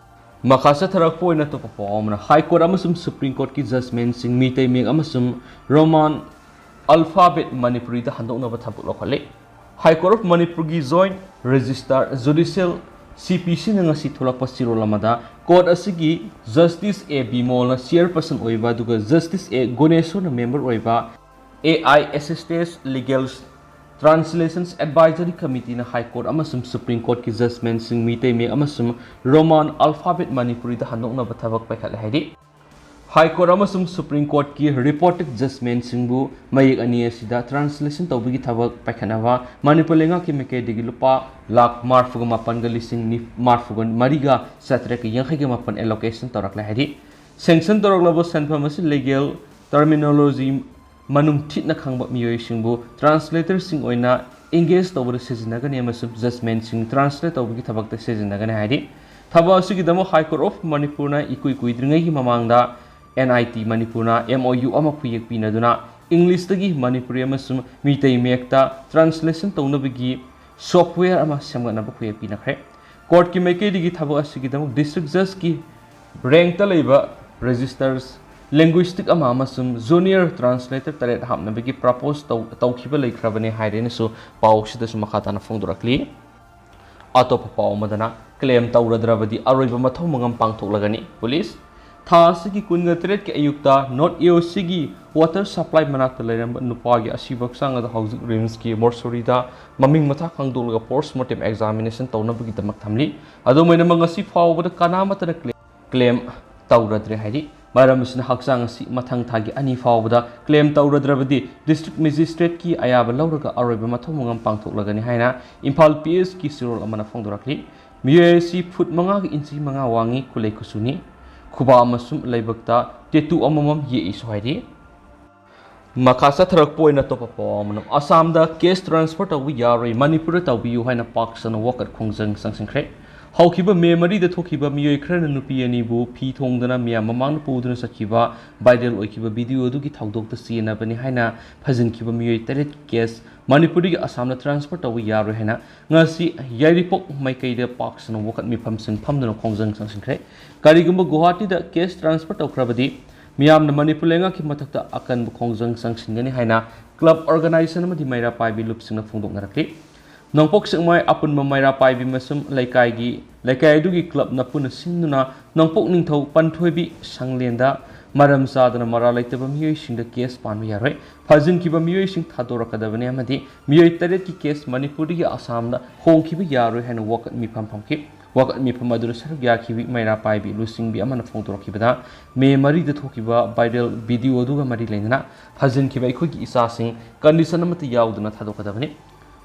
ꯃꯈꯥ ꯆꯠꯊꯔꯛꯄ ꯑꯣꯏꯅ ꯑꯇꯣꯞꯄ ꯄꯥꯎ ꯑꯃꯅ, High Court ꯑꯃꯁꯨꯡ Supreme Court ꯀꯤ judgement ꯁꯤꯡ ꯃꯤꯇꯩ ꯃꯌꯦꯛ ꯑꯃꯁꯨꯡ Roman alphabet ꯃꯅꯤꯄꯨꯔꯤꯗ ꯍꯟꯗꯣꯛꯅꯕ ꯊꯕꯛ ꯂꯧꯈꯠꯂꯤ꯫ High Court of ꯃꯅꯤꯄꯨꯔꯒꯤ Joint Registrar Judicial C P C ꯅ ꯉꯁꯤ ꯊꯣꯛꯂꯛꯄ ꯆꯦꯔꯣꯜ ꯑꯃꯗ, court ꯑꯁꯤꯒꯤ Justice A ꯕꯤꯃꯣꯜꯅ chairperson ꯑꯣꯏꯕ ꯑꯗꯨꯒ Justice A ꯒꯨꯅꯦꯁꯣꯔꯅ member ꯑꯣꯏꯕ A I Assisted Legal Translations Advisory Committee ꯅ High Court ꯑꯃꯁꯨꯡ Supreme Court ꯀꯤ judgement ꯁꯤꯡ ꯃꯤꯇꯩ ꯃꯌꯦꯛ ꯑꯃꯁꯨꯡ Roman alphabet ꯃꯅꯤꯄꯨꯔꯤꯗ ꯍꯟꯗꯣꯛꯅꯕ ꯊꯕꯛ ꯄꯥꯏꯈꯠꯂꯦ ꯍꯥꯏꯔꯤ꯫ High Court ꯑꯃꯁꯨꯡ Supreme Court ꯀꯤ reported judgement ꯁꯤꯡꯕꯨ ꯃꯌꯦꯛ ꯑꯅꯤ ꯑꯁꯤꯗ translation ꯇꯧꯕꯒꯤ ꯊꯕꯛ ꯄꯥꯏꯈꯠꯅꯕ ꯃꯅꯤꯄꯨꯔ ꯂꯩꯉꯥꯛꯀꯤ ꯃꯥꯏꯀꯩꯗꯒꯤ ꯂꯨꯄꯥ ꯂꯥꯈ ꯃꯔꯤꯐꯨꯒ ꯃꯥꯄꯟꯒ ꯂꯤꯁꯤꯡ ꯃꯔꯤꯐꯨꯒ ꯃꯔꯤꯒ ꯆꯥꯇ꯭ꯔꯦꯠꯀ ꯌꯥꯡꯈꯩꯒ ꯃꯥꯄꯟ allocation ꯇꯧꯔꯛꯂꯦ ꯍꯥꯏꯔꯤ꯫ Sanction ꯇꯧꯔꯛꯂꯕ ꯁꯦꯟꯐꯝ ꯑꯁꯤ legal terminology ꯃꯅꯨꯡ ꯊꯤꯠꯅ ꯈꯪꯕ ꯃꯤꯑꯣꯏꯁꯤꯡꯕꯨ translator ꯁꯤꯡ ꯑꯣꯏꯅ engage ꯇꯧꯕꯗ ꯁꯤꯖꯤꯟꯅꯒꯅꯤ ꯑꯃꯁꯨꯡ judgement ꯁꯤꯡ translate ꯇꯧꯕꯒꯤ ꯊꯕꯛꯇ ꯁꯤꯖꯤꯟꯅꯒꯅꯤ ꯍꯥꯏꯔꯤ꯫ ꯊꯕꯛ ꯑꯁꯤꯒꯤꯗꯃꯛ High Court of ꯃꯅꯤꯄꯨꯔꯅ ꯏꯀꯨꯏ ꯀꯨꯏꯗ꯭ꯔꯤꯉꯩꯒꯤ ꯃꯃꯥꯡꯗ N I T ꯃꯅꯤꯄꯨꯔꯅ M O U ꯑꯃ ꯈꯨꯌꯦꯛ ꯄꯤꯅꯗꯨꯅ English ꯇꯒꯤ ꯃꯅꯤꯄꯨꯔꯤ ꯑꯃꯁꯨꯡ ꯃꯤꯇꯩ ꯃꯌꯦꯛꯇ translation ꯇꯧꯅꯕꯒꯤ software ꯑꯃ ꯁꯦꯝꯒꯠꯅꯕ ꯈꯨꯌꯦꯛ ꯄꯤꯅꯈ꯭ꯔꯦ꯫ Court ꯀꯤ ꯃꯥꯏꯀꯩꯗꯒꯤ ꯊꯕꯛ ꯑꯁꯤꯒꯤꯗꯃꯛ district judge ꯀꯤ rank ꯇ ꯂꯩꯕ registered linguist ꯑꯃ ꯑꯃꯁꯨꯡ junior translator ꯇꯔꯦꯠ ꯍꯥꯞꯅꯕꯒꯤ propose ꯇꯧ-, ꯇꯧꯈꯤꯕ ꯂꯩꯈ꯭ꯔꯕꯅꯤ ꯍꯥꯏꯔꯦꯅꯁꯨ ꯄꯥꯎꯁꯤꯗꯁꯨ ꯃꯈꯥ ꯇꯥꯅ ꯐꯣꯡꯗꯣꯔꯛꯂꯤ꯫ ꯑꯇꯣꯞꯄ ꯄꯥꯎ ꯑꯃꯗꯅ, claim ꯇꯧꯔꯗ꯭ꯔꯕꯗꯤ ꯑꯔꯣꯏꯕ ꯃꯊꯧ ꯃꯉꯝ ꯄꯥꯡꯊꯣꯛꯂꯒꯅꯤ꯫ Police ꯊꯥ ꯑꯁꯤꯒꯤ ꯀꯨꯟꯒ ꯇꯔꯦꯠꯀꯤ ꯑꯌꯨꯛꯇ ꯅꯣꯔꯠ ꯑꯦ ꯑꯣ ꯁꯤꯒꯤ ꯋꯥꯇꯔ ꯁꯄ꯭ꯂꯥꯏ ꯃꯅꯥꯛꯇ ꯂꯩꯔꯝꯕ ꯅꯨꯄꯥꯒꯤ ꯑꯁꯤꯕ ꯍꯛꯆꯥꯡ ꯑꯗꯨ ꯍꯧꯖꯤꯛ ꯔꯤꯝꯁꯀꯤ ꯃꯣꯔꯆꯨꯔꯤꯗ ꯃꯃꯤꯡ ꯃꯊꯥ ꯈꯪꯗꯣꯛꯂꯒ ꯄꯣꯁꯃꯣꯔꯇꯦꯝ ꯑꯦꯛꯖꯥꯃꯤꯅꯦꯁꯟ ꯇꯧꯅꯕꯒꯤꯗꯃꯛ ꯊꯝꯂꯤ꯫ ꯑꯗꯨꯝ ꯑꯣꯏꯅꯃꯛ, ꯉꯁꯤ ꯐꯥꯎꯕꯗ ꯀꯅꯥꯃꯠꯇꯅ ꯀ꯭ꯂꯦꯝ ꯇꯧꯔꯗ꯭ꯔꯦ ꯍꯥꯏꯔꯤ꯫ ꯃꯔꯝ ꯑꯁꯤꯅ, ꯍꯛꯆꯥꯡ ꯑꯁꯤ ꯃꯊꯪ ꯊꯥꯒꯤ ꯑꯅꯤ ꯐꯥꯎꯕꯗ ꯀ꯭ꯂꯦꯝ ꯇꯧꯔꯗ꯭ꯔꯕꯗꯤ ꯗꯤꯁꯇ꯭ꯔꯤꯛ ꯃꯦꯖꯤꯁꯇ꯭ꯔꯦꯠꯀꯤ ꯑꯌꯥꯕ ꯂꯧꯔꯒ ꯑꯔꯣꯏꯕ ꯃꯊꯧ ꯃꯉꯝ ꯄꯥꯡꯊꯣꯛꯂꯒꯅꯤ ꯍꯥꯏꯅ ꯏꯝꯐꯥꯜ ꯄꯤ ꯑꯦꯁꯀꯤ ꯆꯦꯔꯣꯜ ꯑꯃꯅ ꯐꯣꯡꯗꯣꯔꯛꯂꯤ꯫ ꯃꯤꯑꯣꯏ ꯑꯁꯤ ꯐꯨꯠ ꯃꯉꯥꯒ ꯏꯟꯆꯤ ꯃꯉꯥ ꯋꯥꯡꯉꯤ, ꯀꯨꯂꯩ ꯀꯨꯆꯨꯅꯤ, ꯈꯨꯕꯥꯛ ꯑꯃꯁꯨꯡ ꯂꯥꯏꯕꯛꯇ ꯇꯦꯇꯨ ꯑꯃꯃꯝ ꯌꯦꯛꯏꯁꯨ ꯍꯥꯏꯔꯤ꯫ ꯃꯈꯥ ꯆꯠꯊꯔꯛꯄ ꯑꯣꯏꯅ ꯑꯇꯣꯞꯄ ꯄꯥꯎ ꯑꯃꯅ, ꯑꯁꯥꯝꯗ ꯀꯦꯁ ꯇ꯭ꯔꯥꯟꯁꯐꯔ ꯇꯧꯕ ꯌꯥꯔꯣꯏ, ꯃꯅꯤꯄꯨꯔꯗ ꯇꯧꯕꯤꯌꯨ ꯍꯥꯏꯅ ꯄꯥꯛ ꯁꯟꯅ ꯋꯥꯀꯠ ꯈꯣꯡꯖꯪ ꯆꯪꯁꯤꯟꯈ꯭ꯔꯦ꯫ ꯍꯧꯈꯤꯕ ꯃꯦ ꯃꯔꯤꯗ ꯊꯣꯛꯈꯤꯕ ꯃꯤꯑꯣꯏ ꯈꯔꯅ ꯅꯨꯄꯤ ꯑꯅꯤꯕꯨ ꯐꯤ ꯊꯣꯡꯗꯨꯅ ꯃꯤꯌꯥꯝ ꯃꯃꯥꯡꯗ ꯄꯨꯗꯨꯅ ꯆꯠꯈꯤꯕ ꯚꯥꯏꯔꯦꯜ ꯑꯣꯏꯈꯤꯕ ꯚꯤꯗꯤꯑꯣ ꯑꯗꯨꯒꯤ ꯊꯧꯗꯣꯛꯇ ꯆꯦꯟꯅꯕꯅꯤ ꯍꯥꯏꯅ ꯐꯥꯖꯤꯟꯈꯤꯕ ꯃꯤꯑꯣꯏ ꯇꯔꯦꯠ ꯀꯦꯁ ꯃꯅꯤꯄꯨꯔꯗꯒꯤ ꯑꯁꯥꯝꯗ ꯇ꯭ꯔꯥꯟꯁꯐꯔ ꯇꯧꯕ ꯌꯥꯔꯣꯏ ꯍꯥꯏꯅ ꯉꯁꯤ ꯌꯥꯏꯔꯤꯄꯣꯛ ꯃꯥꯏꯀꯩꯗ ꯄꯥꯛ ꯁꯟꯅ ꯋꯥꯀꯠ ꯃꯤꯐꯝꯁꯤꯡ ꯐꯝꯗꯨꯅ ꯈꯣꯡꯖꯪ ꯆꯪꯁꯤꯟꯈ꯭ꯔꯦ꯫ ꯀꯔꯤꯒꯨꯝꯕ ꯒꯨꯋꯥꯍꯥꯇꯤꯗ ꯀꯦꯁ ꯇ꯭ꯔꯥꯟꯁꯐꯔ ꯇꯧꯈ꯭ꯔꯕꯗꯤ ꯃꯤꯌꯥꯝꯅ ꯃꯅꯤꯄꯨꯔ ꯂꯩꯉꯥꯛꯀꯤ ꯃꯊꯛꯇ ꯑꯀꯟꯕ ꯈꯣꯡꯖꯪ ꯆꯪꯁꯤꯟꯒꯅꯤ ꯍꯥꯏꯅ ꯀ꯭ꯂꯕ ꯑꯣꯔꯒꯅꯥꯏꯖꯦꯁꯟ ꯑꯃꯗꯤ ꯃꯩꯔꯥ ꯄꯥꯏꯕꯤ ꯂꯨꯞꯁꯤꯡꯅ ꯐꯣꯡꯗꯣꯛꯅꯔꯛꯂꯤ꯫ ꯅꯣꯡꯄꯣꯛ ꯁꯦꯛꯃꯥꯏ ꯑꯄꯨꯟꯕ ꯃꯩꯔꯥ ꯄꯥꯏꯕꯤ ꯃꯁꯨꯝ ꯂꯩꯀꯥꯏꯒꯤ, ꯂꯩꯀꯥꯏ ꯑꯗꯨꯒꯤ ꯀ꯭ꯂꯕꯅ ꯄꯨꯟꯅ ꯁꯤꯟꯗꯨꯅ ꯅꯣꯡꯄꯣꯛ ꯅꯤꯡꯊꯧ ꯄꯟꯊꯣꯏꯕꯤ ꯁꯪꯂꯦꯟꯗ ꯃꯔꯝ ꯆꯥꯗꯅ ꯃꯔꯥꯜ ꯂꯩꯇꯕ ꯃꯤꯑꯣꯏꯁꯤꯡꯗ ꯀꯦꯁ ꯄꯥꯟꯕ ꯌꯥꯔꯣꯏ, ꯐꯥꯖꯤꯟꯈꯤꯕ ꯃꯤꯑꯣꯏꯁꯤꯡ ꯊꯥꯗꯣꯔꯛꯀꯗꯕꯅꯤ ꯑꯃꯗꯤ ꯃꯤꯑꯣꯏ ꯇꯔꯦꯠꯀꯤ ꯀꯦꯁ ꯃꯅꯤꯄꯨꯔꯗꯒꯤ ꯑꯁꯥꯝꯗ ꯍꯣꯡꯈꯤꯕ ꯌꯥꯔꯣꯏ ꯍꯥꯏꯅ ꯋꯥꯀꯠ ꯃꯤꯐꯝ ꯐꯝꯈꯤ꯫ ꯋꯥꯀꯠ ꯃꯤꯐꯝ ꯑꯗꯨꯗ ꯁꯔꯨꯛ ꯌꯥꯈꯤꯕꯤ ꯃꯩꯔꯥ ꯄꯥꯏꯕꯤ ꯂꯨꯆꯤꯡꯕꯤ ꯑꯃꯅ ꯐꯣꯡꯗꯣꯔꯛꯈꯤꯕꯗ, ꯃꯦ ꯃꯔꯤꯗ ꯊꯣꯛꯈꯤꯕ ꯚꯥꯏꯔꯦꯜ ꯚꯤꯗꯤꯑꯣ ꯑꯗꯨꯒ ꯃꯔꯤ ꯂꯩꯅꯅ ꯐꯥꯖꯤꯟꯈꯤꯕ ꯑꯩꯈꯣꯏꯒꯤ ꯏꯆꯥꯁꯤꯡ ꯀꯟꯗꯤꯁꯟ ꯑꯃꯠꯇ ꯌꯥꯎꯗꯅ ꯊꯥꯗꯣꯛꯀꯗꯕꯅꯤ꯫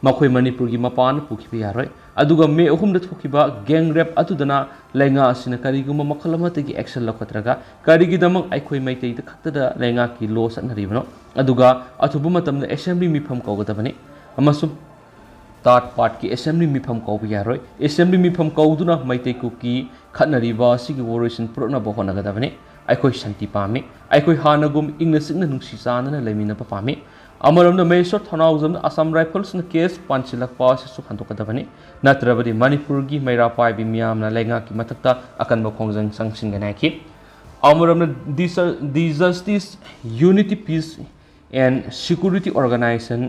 ꯃꯈꯣꯏ ꯃꯅꯤꯄꯨꯔꯒꯤ ꯃꯄꯥꯟ ꯄꯨꯈꯤꯕ ꯌꯥꯔꯣꯏ꯫ ꯑꯗꯨꯒ ꯃꯦ ꯑꯍꯨꯝꯗ ꯊꯣꯛꯈꯤꯕ ꯒꯦꯡ ꯔꯦꯞ ꯑꯗꯨꯗꯅ ꯂꯩꯉꯥꯛ ꯑꯁꯤꯅ ꯀꯔꯤꯒꯨꯝꯕ ꯃꯈꯜ ꯑꯃꯠꯇꯒꯤ ꯑꯦꯛꯁꯟ ꯂꯧꯈꯠꯇ꯭ꯔꯒ ꯀꯔꯤꯒꯤꯗꯃꯛ ꯑꯩꯈꯣꯏ ꯃꯩꯇꯩꯗ ꯈꯛꯇꯗ ꯂꯩꯉꯥꯛꯀꯤ ꯂꯣ ꯆꯠꯅꯔꯤꯕꯅꯣ? ꯑꯗꯨꯒ ꯑꯊꯨꯕ ꯃꯇꯝꯗ ꯑꯦꯁꯦꯝꯕ꯭ꯂꯤ ꯃꯤꯐꯝ ꯀꯧꯒꯗꯕꯅꯤ ꯑꯃꯁꯨꯡ ꯊꯥꯔꯠ ꯄꯥꯔꯠꯀꯤ ꯑꯦꯁꯦꯝꯕ꯭ꯂꯤ ꯃꯤꯐꯝ ꯀꯧꯕ ꯌꯥꯔꯣꯏ꯫ ꯑꯦꯁꯦꯝꯕ꯭ꯂꯤ ꯃꯤꯐꯝ ꯀꯧꯗꯨꯅ ꯃꯩꯇꯩ ꯀꯨꯀꯤ ꯈꯠꯅꯔꯤꯕ ꯑꯁꯤꯒꯤ ꯋꯥꯔꯣꯏꯁꯤꯟ ꯄꯨꯔꯛꯅꯕ ꯍꯣꯠꯅꯒꯗꯕꯅꯤ꯫ ꯑꯩꯈꯣꯏ ꯁꯥꯟꯇꯤ ꯄꯥꯝꯃꯤ꯫ ꯑꯩꯈꯣꯏ ꯍꯥꯟꯅꯒꯨꯝ ꯏꯪꯅ ꯆꯤꯛꯅ ꯅꯨꯡꯁꯤ ꯆꯥꯟꯅꯅ ꯂꯩꯃꯤꯟꯅꯕ ꯄꯥꯝꯃꯤ꯫ ꯑꯃꯔꯣꯝꯗ ꯃꯍꯦꯁ꯭ꯋꯔ ꯊꯧꯅꯥꯎꯖꯝꯗ ꯑꯁꯥꯝ ꯔꯥꯏꯐꯜꯁꯅ ꯀꯦꯁ ꯄꯥꯟꯁꯤꯜꯂꯛꯄ ꯑꯁꯤꯁꯨ ꯍꯟꯗꯣꯛꯀꯗꯕꯅꯤ꯫ ꯅꯠꯇ꯭ꯔꯕꯗꯤ ꯃꯅꯤꯄꯨꯔꯒꯤ ꯃꯩꯔꯥ ꯄꯥꯏꯕꯤ ꯃꯤꯌꯥꯝꯅ ꯂꯩꯉꯥꯛꯀꯤ ꯃꯊꯛꯇ ꯑꯀꯟꯕ ꯈꯣꯡꯖꯪ ꯆꯪꯁꯤꯟꯒꯅꯤ ꯍꯥꯏꯈꯤ꯫ ꯑꯃꯔꯣꯝꯗ the justice unity peace and security organisation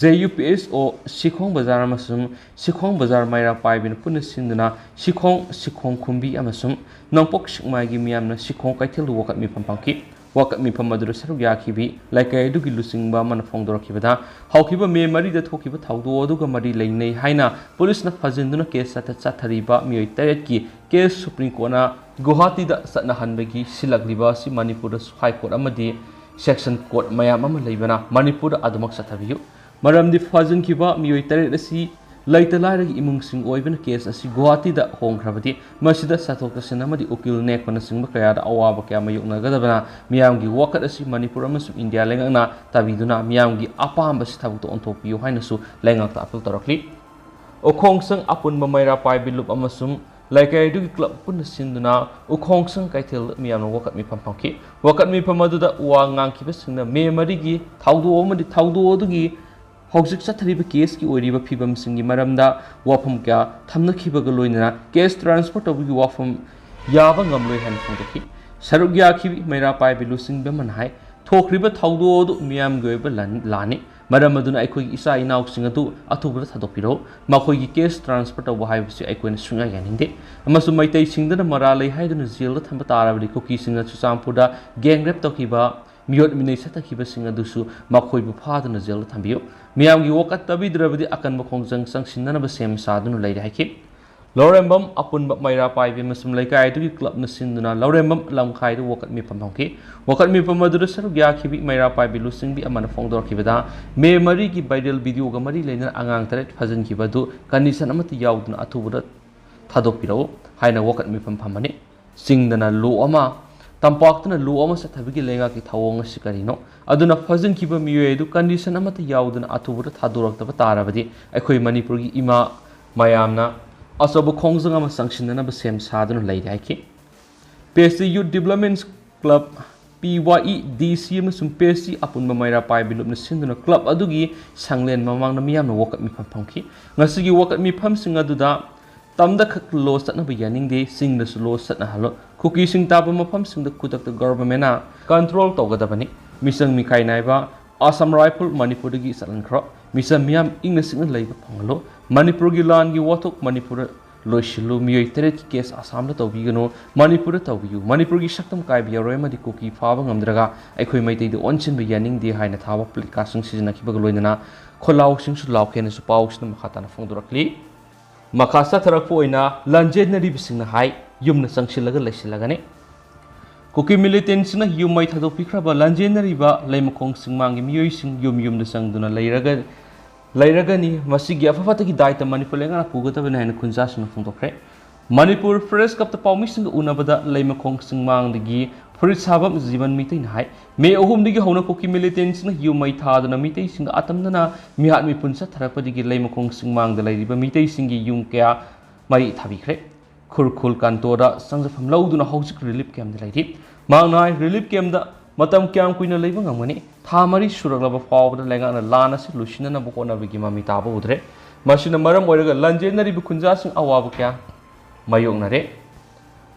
J U P S O Sikhong ꯕꯖꯥꯔ ꯑꯃꯁꯨꯡ ꯁꯤꯈꯣꯡ ꯕꯖꯥꯔ ꯃꯩꯔꯥ ꯄꯥꯏꯕꯤꯅ ꯄꯨꯟꯅ ꯁꯤꯟꯗꯨꯅ ꯁꯤꯈꯣꯡ, ꯁꯤꯈꯣꯡ ꯈꯨꯝꯕꯤ ꯑꯃꯁꯨꯡ ꯅꯣꯡꯄꯣꯛ ꯁꯦꯛꯃꯥꯏꯒꯤ ꯃꯤꯌꯥꯝꯅ ꯁꯤꯈꯣꯡ ꯀꯩꯊꯦꯜꯗ ꯋꯥꯀꯠ ꯃꯤꯐꯝ ꯄꯥꯡꯈꯤ꯫ ꯋꯥꯀꯠ ꯃꯤꯐꯝ ꯑꯗꯨꯗ ꯁꯔꯨꯛ ꯌꯥꯈꯤꯕꯤ ꯂꯩꯀꯥꯏ ꯑꯗꯨꯒꯤ ꯂꯨꯆꯤꯡꯕ ꯑꯃꯅ ꯐꯣꯡꯗꯣꯔꯛꯈꯤꯕꯗ, ꯍꯧꯈꯤꯕ ꯃꯦ ꯃꯔꯤꯗ ꯊꯣꯛꯈꯤꯕ ꯊꯧꯗꯣꯛ ꯑꯗꯨꯒ ꯃꯔꯤ ꯂꯩꯅꯩ ꯍꯥꯏꯅ ꯄꯨꯂꯤꯁꯅ ꯐꯥꯖꯤꯟꯗꯨꯅ ꯀꯦꯁ ꯆꯠꯊ-, ꯆꯠꯊꯔꯤꯕ ꯃꯤꯑꯣꯏ ꯇꯔꯦꯠꯀꯤ ꯀꯦꯁ ꯁꯨꯄ꯭ꯔꯤꯝ ꯀꯣꯔꯠꯅ ꯒꯨꯋꯥꯍꯥꯇꯤꯗ ꯆꯠꯅꯍꯟꯕꯒꯤ ꯁꯤꯜꯂꯛꯂꯤꯕ ꯑꯁꯤ ꯃꯅꯤꯄꯨꯔꯗꯁꯨ ꯍꯥꯏ ꯀꯣꯔꯠ ꯑꯃꯗꯤ ꯁꯦꯁꯟ ꯀꯣꯔꯠ ꯃꯌꯥꯝ ꯑꯃ ꯂꯩꯕꯅ ꯃꯅꯤꯄꯨꯔꯗ ꯑꯗꯨꯃꯛ ꯆꯠꯊꯕꯤꯌꯨ꯫ ꯃꯔꯝꯗꯤ ꯐꯥꯖꯤꯟꯈꯤꯕ ꯃꯤꯑꯣꯏ ꯇꯔꯦꯠ ꯑꯁꯤ ꯂꯩꯇ ꯂꯥꯏꯔꯒꯤ ꯏꯃꯨꯡꯁꯤꯡ ꯑꯣꯏꯕꯅ ꯀꯦꯁ ꯑꯁꯤ ꯒꯨꯋꯥꯍꯥꯇꯤꯗ ꯍꯣꯡꯈ꯭ꯔꯕꯗꯤ ꯃꯁꯤꯗ ꯆꯠꯊꯣꯛ ꯆꯠꯁꯤꯟ ꯑꯃꯗꯤ ꯎꯀꯤꯜ ꯅꯦꯛꯄꯅꯆꯤꯡꯕ ꯀꯌꯥꯗ ꯑꯋꯥꯕ ꯀꯌꯥ ꯃꯥꯌꯣꯛꯅꯒꯗꯕꯅ ꯃꯤꯌꯥꯝꯒꯤ ꯋꯥꯀꯠ ꯑꯁꯤ ꯃꯅꯤꯄꯨꯔ ꯑꯃꯁꯨꯡ ꯏꯟꯗꯤꯌꯥ ꯂꯩꯉꯥꯛꯅ ꯇꯥꯕꯤꯗꯨꯅ ꯃꯤꯌꯥꯝꯒꯤ ꯑꯄꯥꯝꯕ ꯑꯁꯤ ꯊꯕꯛꯇ ꯑꯣꯟꯊꯣꯛꯄꯤꯌꯨ ꯍꯥꯏꯅꯁꯨ ꯂꯩꯉꯥꯛꯇ ꯑꯥꯄꯤꯜ ꯇꯧꯔꯛꯂꯤ꯫ ꯎꯈꯣꯡꯁꯪ ꯑꯄꯨꯟꯕ ꯃꯩꯔꯥ ꯄꯥꯏꯕꯤ ꯂꯨꯞ ꯑꯃꯁꯨꯡ ꯂꯩꯀꯥꯏ ꯑꯗꯨꯒꯤ ꯀ꯭ꯂꯕ ꯄꯨꯟꯅ ꯁꯤꯟꯗꯨꯅ ꯎꯈꯣꯡꯁꯪ ꯀꯩꯊꯦꯜꯗ ꯃꯤꯌꯥꯝꯅ ꯋꯥꯀꯠ ꯃꯤꯐꯝ ꯄꯥꯡꯈꯤ꯫ ꯋꯥꯀꯠ ꯃꯤꯐꯝ ꯑꯗꯨꯗ ꯋꯥ ꯉꯥꯡꯈꯤꯕꯁꯤꯡꯅ ꯃꯦ ꯃꯔꯤꯒꯤ ꯊꯧꯗꯣꯛ ꯑꯃꯗꯤ ꯊꯧꯗꯣꯛ ꯑꯗꯨꯒꯤ ꯍꯧꯖꯤꯛ ꯆꯠꯊꯔꯤꯕ ꯀꯦꯁꯀꯤ ꯑꯣꯏꯔꯤꯕ ꯐꯤꯕꯝꯁꯤꯡꯒꯤ ꯃꯔꯝꯗ ꯋꯥꯐꯝ ꯀꯌꯥ ꯊꯝꯅꯈꯤꯕꯒ ꯂꯣꯏꯅꯅ ꯀꯦꯁ ꯇ꯭ꯔꯥꯟꯁꯐꯔ ꯇꯧꯕꯒꯤ ꯋꯥꯐꯝ ꯌꯥꯕ ꯉꯝꯂꯣꯏ ꯍꯥꯏꯅ ꯐꯣꯡꯗꯣꯛꯈꯤ꯫ ꯁꯔꯨꯛ ꯌꯥꯈꯤꯕꯤ ꯃꯩꯔꯥ ꯄꯥꯏꯕꯤ ꯂꯨꯆꯤꯡꯕꯤ ꯑꯃꯅ ꯍꯥꯏ, ꯊꯣꯛꯈ꯭ꯔꯤꯕ ꯊꯧꯗꯣꯛ ꯑꯗꯨ ꯃꯤꯌꯥꯝꯒꯤ ꯑꯣꯏꯕ ꯂꯥꯟ-, ꯂꯥꯟꯅꯤ꯫ ꯃꯔꯝ ꯑꯗꯨꯅ ꯑꯩꯈꯣꯏꯒꯤ ꯏꯆꯥ ꯏꯅꯥꯎꯁꯤꯡ ꯑꯗꯨ ꯑꯊꯨꯕꯗ ꯊꯥꯗꯣꯛꯄꯤꯔꯛꯎ꯫ ꯃꯈꯣꯏꯒꯤ ꯀꯦꯁ ꯇ꯭ꯔꯥꯟꯁꯐꯔ ꯇꯧꯕ ꯍꯥꯏꯕꯁꯤ ꯑꯩꯈꯣꯏꯅ ꯁꯨꯡꯌꯥ ꯌꯥꯅꯤꯡꯗꯦ꯫ ꯑꯃꯁꯨꯡ ꯃꯩꯇꯩꯁꯤꯡꯗꯅ ꯃꯔꯥꯜ ꯂꯩ ꯍꯥꯏꯗꯨꯅ ꯖꯦꯜꯗ ꯊꯝꯕ ꯇꯥꯔꯕꯗꯤ ꯀꯨꯀꯤꯁꯤꯡꯅ ꯆꯨꯔꯆꯥꯟꯄꯨꯔꯗ ꯒꯦꯡ ꯔꯦꯞ ꯇꯧꯈꯤꯕ, ꯃꯤꯑꯣꯠ ꯃꯤꯅꯩ ꯆꯠꯊꯈꯤꯕꯁꯤꯡ ꯑꯗꯨꯁꯨ ꯃꯈꯣꯏꯕꯨ ꯐꯥꯗꯨꯅ ꯖꯦꯜꯗ ꯊꯝꯕꯤꯌꯨ꯫ ꯃꯤꯌꯥꯝꯒꯤ ꯋꯥꯀꯠ ꯇꯥꯕꯤꯗ꯭ꯔꯕꯗꯤ ꯑꯀꯟꯕ ꯈꯣꯡꯖꯪ ꯆꯪꯁꯤꯟꯅꯅꯕ ꯁꯦꯝ ꯁꯥꯗꯨꯅ ꯂꯩꯔꯦ ꯍꯥꯏꯈꯤ꯫ ꯂꯧꯔꯦꯝꯕꯝ ꯑꯄꯨꯟꯕ ꯃꯩꯔꯥ ꯄꯥꯏꯕꯤ ꯑꯃꯁꯨꯡ ꯂꯩꯀꯥꯏ ꯑꯗꯨꯒꯤ ꯀ꯭ꯂꯕꯅ ꯁꯤꯟꯗꯨꯅ ꯂꯧꯔꯦꯝꯕꯝ ꯂꯝꯈꯥꯏꯗ ꯋꯥꯀꯠ ꯃꯤꯐꯝ ꯄꯥꯡꯈꯤ꯫ ꯋꯥꯀꯠ ꯃꯤꯐꯝ ꯑꯗꯨꯗ ꯁꯔꯨꯛ ꯌꯥꯈꯤꯕꯤ ꯃꯩꯔꯥ ꯄꯥꯏꯕꯤ ꯂꯨꯆꯤꯡꯕꯤ ꯑꯃꯅ ꯐꯣꯡꯗꯣꯔꯛꯈꯤꯕꯗ, ꯃꯦ ꯃꯔꯤꯒꯤ ꯚꯥꯏꯔꯦꯜ ꯚꯤꯗꯤꯑꯣꯒ ꯃꯔꯤ ꯂꯩꯅꯅ ꯑꯉꯥꯡ ꯇꯔꯦꯠ ꯐꯥꯖꯤꯟꯈꯤꯕ ꯑꯗꯨ ꯀꯟꯗꯤꯁꯟ ꯑꯃꯠꯇ ꯌꯥꯎꯗꯅ ꯑꯊꯨꯕꯗ ꯊꯥꯗꯣꯛꯄꯤꯔꯛꯎ ꯍꯥꯏꯅ ꯋꯥꯀꯠ ꯃꯤꯐꯝ ꯐꯝꯕꯅꯤ꯫ ꯆꯤꯡꯗꯅ ꯂꯣ ꯑꯃ, ꯇꯝꯄꯥꯛꯇꯅ ꯂꯣ ꯑꯃ ꯆꯠꯊꯕꯒꯤ ꯂꯩꯉꯥꯛꯀꯤ ꯊꯧꯑꯣꯡ ꯑꯁꯤ ꯀꯔꯤꯅꯣ? ꯑꯗꯨꯅ ꯐꯥꯖꯤꯟꯈꯤꯕ ꯃꯤꯑꯣꯏ ꯑꯗꯨ ꯀꯟꯗꯤꯁꯟ ꯑꯃꯠꯇ ꯌꯥꯎꯗꯅ ꯑꯊꯨꯕꯗ ꯊꯥꯗꯣꯔꯛꯇꯕ ꯇꯥꯔꯕꯗꯤ ꯑꯩꯈꯣꯏ ꯃꯅꯤꯄꯨꯔꯒꯤ ꯏꯃꯥ ꯃꯌꯥꯝꯅ ꯑꯆꯧꯕ ꯈꯣꯡꯖꯪ ꯑꯃ ꯆꯪꯁꯤꯟꯅꯅꯕ ꯁꯦꯝ ꯁꯥꯗꯨꯅ ꯂꯩꯔꯦ ꯍꯥꯏꯈꯤ꯫ P H D Youth Development Club, ꯄꯤ ꯋꯥꯏ ꯏ ꯗꯤ ꯁꯤ ꯑꯃꯁꯨꯡ ꯄꯤ ꯑꯩꯆ ꯗꯤ ꯑꯄꯨꯟꯕ ꯃꯩꯔꯥ ꯄꯥꯏꯕꯤ ꯂꯨꯞꯅ ꯁꯤꯟꯗꯨꯅ ꯀ꯭ꯂꯕ ꯑꯗꯨꯒꯤ ꯁꯪꯂꯦꯟ ꯃꯃꯥꯡꯗ ꯃꯤꯌꯥꯝꯅ ꯋꯥꯀꯠ ꯃꯤꯐꯝ ꯐꯝꯈꯤ꯫ ꯉꯁꯤꯒꯤ ꯋꯥꯀꯠ ꯃꯤꯐꯝꯁꯤꯡ ꯑꯗꯨꯗ ꯇꯝꯗ ꯈꯛ ꯂꯣ ꯆꯠꯅꯕ ꯌꯥꯅꯤꯡꯗꯦ, ꯆꯤꯡꯗꯁꯨ ꯂꯣ ꯆꯠꯅꯍꯜꯂꯣ꯫ ꯀꯨꯀꯤꯁꯤꯡ ꯇꯥꯕ ꯃꯐꯝꯁꯤꯡꯗ ꯈꯨꯗꯛꯇ ꯒꯚꯔꯟꯃꯦꯟꯅ ꯀꯟꯇ꯭ꯔꯣꯜ ꯇꯧꯒꯗꯕꯅꯤ꯫ ꯃꯤꯆꯪ ꯃꯤꯈꯥꯏ ꯅꯥꯏꯕ ꯑꯁꯥꯝ ꯔꯥꯏꯐꯜ ꯃꯅꯤꯄꯨꯔꯗꯒꯤ ꯆꯠꯍꯟꯈ꯭ꯔꯣ꯫ ꯃꯤꯆꯝ ꯃꯤꯌꯥꯝ ꯏꯪꯅ ꯆꯤꯛꯅ ꯂꯩꯕ ꯐꯪꯍꯜꯂꯨ꯫ ꯃꯅꯤꯄꯨꯔꯒꯤ ꯂꯥꯟꯒꯤ ꯋꯥꯊꯣꯛ ꯃꯅꯤꯄꯨꯔꯗ ꯂꯣꯏꯁꯤꯜꯂꯨ꯫ ꯃꯤꯑꯣꯏ ꯇꯔꯦꯠꯀꯤ ꯀꯦꯁ ꯑꯁꯥꯝꯗ ꯇꯧꯕꯤꯒꯅꯨ, ꯃꯅꯤꯄꯨꯔꯗ ꯇꯧꯕꯤꯌꯨ꯫ ꯃꯅꯤꯄꯨꯔꯒꯤ ꯁꯛꯇꯝ ꯀꯥꯏꯕ ꯌꯥꯔꯣꯏ ꯑꯃꯗꯤ ꯀꯨꯀꯤ ꯐꯥꯕ ꯉꯝꯗ꯭ꯔꯒ ꯑꯩꯈꯣꯏ ꯃꯩꯇꯩꯗ ꯑꯣꯟꯁꯤꯟꯕ ꯌꯥꯅꯤꯡꯗꯦ ꯍꯥꯏꯅ ꯊꯥꯕ ꯄ꯭ꯂꯦꯀꯥꯔꯗꯁꯤꯡ ꯁꯤꯖꯤꯟꯅꯈꯤꯕꯒ ꯂꯣꯏꯅꯅ ꯈꯣꯜꯂꯥꯎꯁꯤꯡꯁꯨ ꯂꯥꯎꯈꯤ ꯍꯥꯏꯅꯁꯨ ꯄꯥꯎꯁꯤꯅ ꯃꯈꯥ ꯇꯥꯅ ꯐꯣꯡꯗꯣꯔꯛꯂꯤ꯫ ꯃꯈꯥ ꯆꯠꯊꯔꯛꯄ ꯑꯣꯏꯅ ꯂꯥꯟꯖꯦꯟꯅꯔꯤꯕꯁꯤꯡꯅ ꯍꯥꯏ, ꯌꯨꯝꯗ ꯆꯪꯁꯤꯜꯂꯒ ꯂꯩꯁꯤꯜꯂꯒꯅꯤ꯫ ꯀꯨꯀꯤ ꯃꯤꯂꯤꯇꯦꯟꯁꯤꯡꯅ ꯌꯨꯝ ꯃꯩ ꯊꯥꯗꯣꯛꯄꯤꯈ꯭ꯔꯕ ꯂꯥꯟꯖꯦꯟꯅꯔꯤꯕ ꯂꯩꯃꯈꯣꯡ ꯆꯤꯡꯃꯥꯡꯒꯤ ꯃꯤꯑꯣꯏꯁꯤꯡ ꯌꯨꯝ ꯌꯨꯝꯗ ꯆꯪꯗꯨꯅ ꯂꯩꯔꯒ, ꯂꯩꯔꯒꯅꯤ꯫ ꯃꯁꯤꯒꯤ ꯑꯐ ꯐꯠꯇꯒꯤ ꯗꯥꯏꯇ ꯃꯅꯤꯄꯨꯔ ꯂꯩꯉꯥꯛꯅ ꯄꯨꯒꯗꯕꯅꯤ ꯍꯥꯏꯅ ꯈꯨꯟꯖꯥꯁꯤꯡꯅ ꯐꯣꯡꯗꯣꯛꯈ꯭ꯔꯦ꯫ ꯃꯅꯤꯄꯨꯔ ꯄ꯭ꯔꯦꯁ ꯀ꯭ꯂꯕꯇ ꯄꯥꯎꯃꯤꯁꯤꯡꯒ ꯎꯅꯕꯗ ꯂꯩꯃꯈꯣꯡ ꯆꯤꯡꯃꯥꯡꯗꯒꯤ ꯐꯨꯔꯤꯠ ꯁꯥꯕ ꯖꯤꯕꯟ ꯃꯤꯇꯩꯅ ꯍꯥꯏ, ꯃꯦ ꯑꯍꯨꯝꯗꯒꯤ ꯍꯧꯅ ꯀꯨꯀꯤ ꯃꯤꯂꯤꯇꯦꯟꯁꯤꯡꯅ ꯌꯨꯝ ꯃꯩ ꯊꯥꯗꯨꯅ ꯃꯤꯇꯩꯁꯤꯡꯗ ꯑꯇꯝꯅꯅ ꯃꯤꯍꯥꯠ ꯃꯤꯄꯨꯟ ꯆꯠꯊꯔꯛꯄꯗꯒꯤ ꯂꯩꯃꯈꯣꯡ ꯆꯤꯡꯃꯥꯡꯗ ꯂꯩꯔꯤꯕ ꯃꯤꯇꯩꯁꯤꯡꯒꯤ ꯌꯨꯝ ꯀꯌꯥ ꯃꯩ ꯊꯥꯕꯤꯈ꯭ꯔꯦ꯫ ꯈꯨꯔꯈꯨꯜ ꯀꯥꯟꯇꯣꯗ ꯆꯪꯖꯐꯝ ꯂꯧꯗꯨꯅ ꯍꯧꯖꯤꯛ ꯔꯤꯂꯤꯐ ꯀꯦꯝꯞꯇ ꯂꯩꯔꯤ꯫ ꯃꯍꯥꯛꯅ ꯍꯥꯏ, ꯔꯤꯂꯤꯐ ꯀꯦꯝꯞꯇ ꯃꯇꯝ ꯀꯌꯥꯝ ꯀꯨꯏꯅ ꯂꯩꯕ ꯉꯝꯒꯅꯤ? ꯊꯥ ꯃꯔꯤ ꯁꯨꯔꯛꯂꯕ ꯐꯥꯎꯕꯗ ꯂꯩꯉꯥꯛꯅ ꯂꯥꯟ ꯑꯁꯤ ꯂꯣꯏꯁꯤꯟꯅꯅꯕ ꯍꯣꯠꯅꯕꯒꯤ ꯃꯃꯤ ꯇꯥꯕ ꯎꯗ꯭ꯔꯦ꯫ ꯃꯁꯤꯅ ꯃꯔꯝ ꯑꯣꯏꯔꯒ ꯂꯥꯟꯖꯦꯟꯅꯔꯤꯕ ꯈꯨꯟꯖꯥꯁꯤꯡ ꯑꯋꯥꯕ ꯀꯌꯥ ꯃꯥꯌꯣꯛꯅꯔꯦ꯫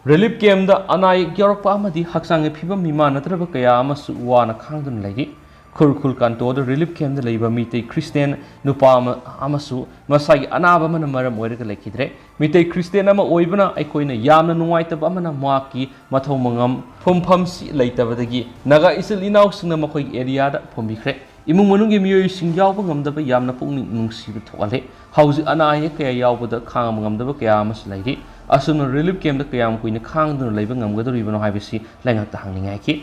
ꯔꯤꯂꯤꯐ ꯀꯦꯝꯞꯇ ꯑꯅꯥ ꯑꯌꯦꯛ ꯌꯥꯎꯔꯛꯄ ꯑꯃꯗꯤ ꯍꯛꯆꯥꯡꯒꯤ ꯐꯤꯕꯝ ꯃꯤꯃꯥꯟꯅꯗ꯭ꯔꯕ ꯀꯌꯥ ꯑꯃꯁꯨ ꯋꯥꯅ ꯈꯥꯡꯗꯨꯅ ꯂꯩꯔꯤ꯫ ꯈꯨꯔꯈꯨꯜ ꯀꯥꯟꯇꯣꯗ ꯔꯤꯂꯤꯐ ꯀꯦꯝꯞꯇ ꯂꯩꯕ ꯃꯤꯇꯩ ꯈ꯭ꯔꯤꯁꯇꯤꯌꯥꯟ ꯅꯨꯄꯥ ꯑꯃ ꯑꯃꯁꯨ ꯃꯁꯥꯒꯤ ꯑꯅꯥꯕ ꯑꯃꯅ ꯃꯔꯝ ꯑꯣꯏꯔꯒ ꯂꯩꯈꯤꯗ꯭ꯔꯦ꯫ ꯃꯤꯇꯩ ꯈ꯭ꯔꯤꯁꯇꯤꯌꯥꯟ ꯑꯃ ꯑꯣꯏꯕꯅ ꯑꯩꯈꯣꯏꯅ ꯌꯥꯝꯅ ꯅꯨꯡꯉꯥꯏꯇꯕ ꯑꯃꯅ ꯃꯍꯥꯛꯀꯤ ꯃꯊꯧ ꯃꯉꯝ ꯐꯨꯝꯐꯝꯁꯤ ꯂꯩꯇꯕꯗꯒꯤ ꯅꯥꯒꯥ ꯏꯆꯤꯜ ꯏꯅꯥꯎꯁꯤꯡꯅ ꯃꯈꯣꯏꯒꯤ ꯑꯦꯔꯤꯌꯥꯗ ꯐꯨꯝꯕꯤꯈ꯭ꯔꯦ꯫ ꯏꯃꯨꯡ ꯃꯅꯨꯡꯒꯤ ꯃꯤꯑꯣꯏꯁꯤꯡ ꯌꯥꯎꯕ ꯉꯝꯗꯕ ꯌꯥꯝꯅ ꯄꯨꯛꯅꯤꯡ ꯅꯨꯡꯁꯤꯕ ꯊꯣꯛꯍꯜꯂꯦ꯫ ꯍꯧꯖꯤꯛ ꯑꯅꯥ ꯑꯌꯦꯛ ꯀꯌꯥ ꯌꯥꯎꯕꯗ ꯈꯥꯡꯕ ꯉꯝꯗꯕ ꯀꯌꯥ ꯑꯃꯁꯨ ꯂꯩꯔꯤ꯫ ꯑꯁꯨꯝꯅ ꯔꯤꯂꯤꯐ ꯀꯦꯝꯞꯇ ꯀꯌꯥꯝ ꯀꯨꯏꯅ ꯈꯥꯡꯗꯨꯅ ꯂꯩꯕ ꯉꯝꯒꯗꯧꯔꯤꯕꯅꯣ ꯍꯥꯏꯕꯁꯤ ꯂꯩꯉꯥꯛꯇ ꯍꯪꯅꯤꯡꯉꯥꯏ ꯍꯥꯏꯈꯤ꯫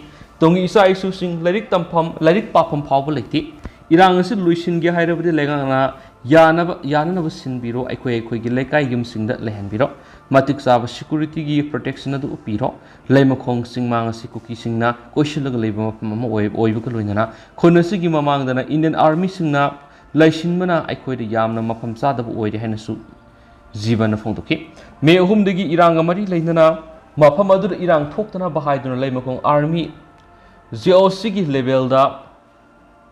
ꯇꯨꯡꯒꯤ ꯏꯆꯥ ꯏꯁꯨꯁꯤꯡ ꯂꯥꯏꯔꯤꯛ ꯇꯝꯐꯝ, ꯂꯥꯏꯔꯤꯛ ꯄꯥꯐꯝ ꯐꯥꯎꯕ ꯂꯩꯇꯦ꯫ ꯏꯔꯥꯡ ꯑꯁꯤ ꯂꯣꯏꯁꯤꯟꯒꯦ ꯍꯥꯏꯔꯕꯗꯤ ꯂꯩꯉꯥꯛꯅ ꯌꯥꯅꯕ, ꯌꯥꯅꯅꯕ ꯁꯤꯟꯕꯤꯔꯣ꯫ ꯑꯩꯈꯣꯏ ꯑꯩꯈꯣꯏꯒꯤ ꯂꯩꯀꯥꯏ ꯌꯨꯝꯁꯤꯡꯗ ꯂꯩꯍꯟꯕꯤꯔꯣ꯫ ꯃꯇꯤꯛ ꯆꯥꯕ ꯁꯦꯀ꯭ꯌꯨꯔꯤꯇꯤꯒꯤ ꯄ꯭ꯔꯣꯇꯦꯛꯁꯟ ꯑꯗꯨ ꯎꯠꯄꯤꯔꯣ꯫ ꯂꯩꯃꯈꯣꯡ ꯆꯤꯡꯃꯥꯡ ꯑꯁꯤ ꯀꯨꯀꯤꯁꯤꯡꯅ ꯀꯣꯏꯁꯤꯜꯂꯒ ꯂꯩꯕ ꯃꯐꯝ ꯑꯃ ꯑꯣꯏ-, ꯑꯣꯏꯕꯒ ꯂꯣꯏꯅꯅ ꯈꯨꯟ ꯑꯁꯤꯒꯤ ꯃꯃꯥꯡꯗꯅ ꯏꯟꯗꯤꯌꯟ ꯑꯥꯔꯃꯤꯁꯤꯡꯅ ꯂꯩꯁꯤꯟꯕꯅ ꯑꯩꯈꯣꯏꯗ ꯌꯥꯝꯅ ꯃꯐꯝ ꯆꯥꯗꯕ ꯑꯣꯏꯔꯦ ꯍꯥꯏꯅꯁꯨ ꯖꯤꯕꯟꯅ ꯐꯣꯡꯗꯣꯛꯈꯤ꯫ ꯃꯦ ꯑꯍꯨꯝꯗꯒꯤ ꯏꯔꯥꯡꯒ ꯃꯔꯤ ꯂꯩꯅꯅ ꯃꯐꯝ ꯑꯗꯨꯗ ꯏꯔꯥꯡ ꯊꯣꯛꯇꯅꯕ ꯍꯥꯏꯗꯨꯅ ꯂꯩꯃꯈꯣꯡ ꯑꯥꯔꯃꯤ ꯖꯦ ꯑꯣ ꯁꯤꯒꯤ ꯂꯦꯚꯦꯜꯗ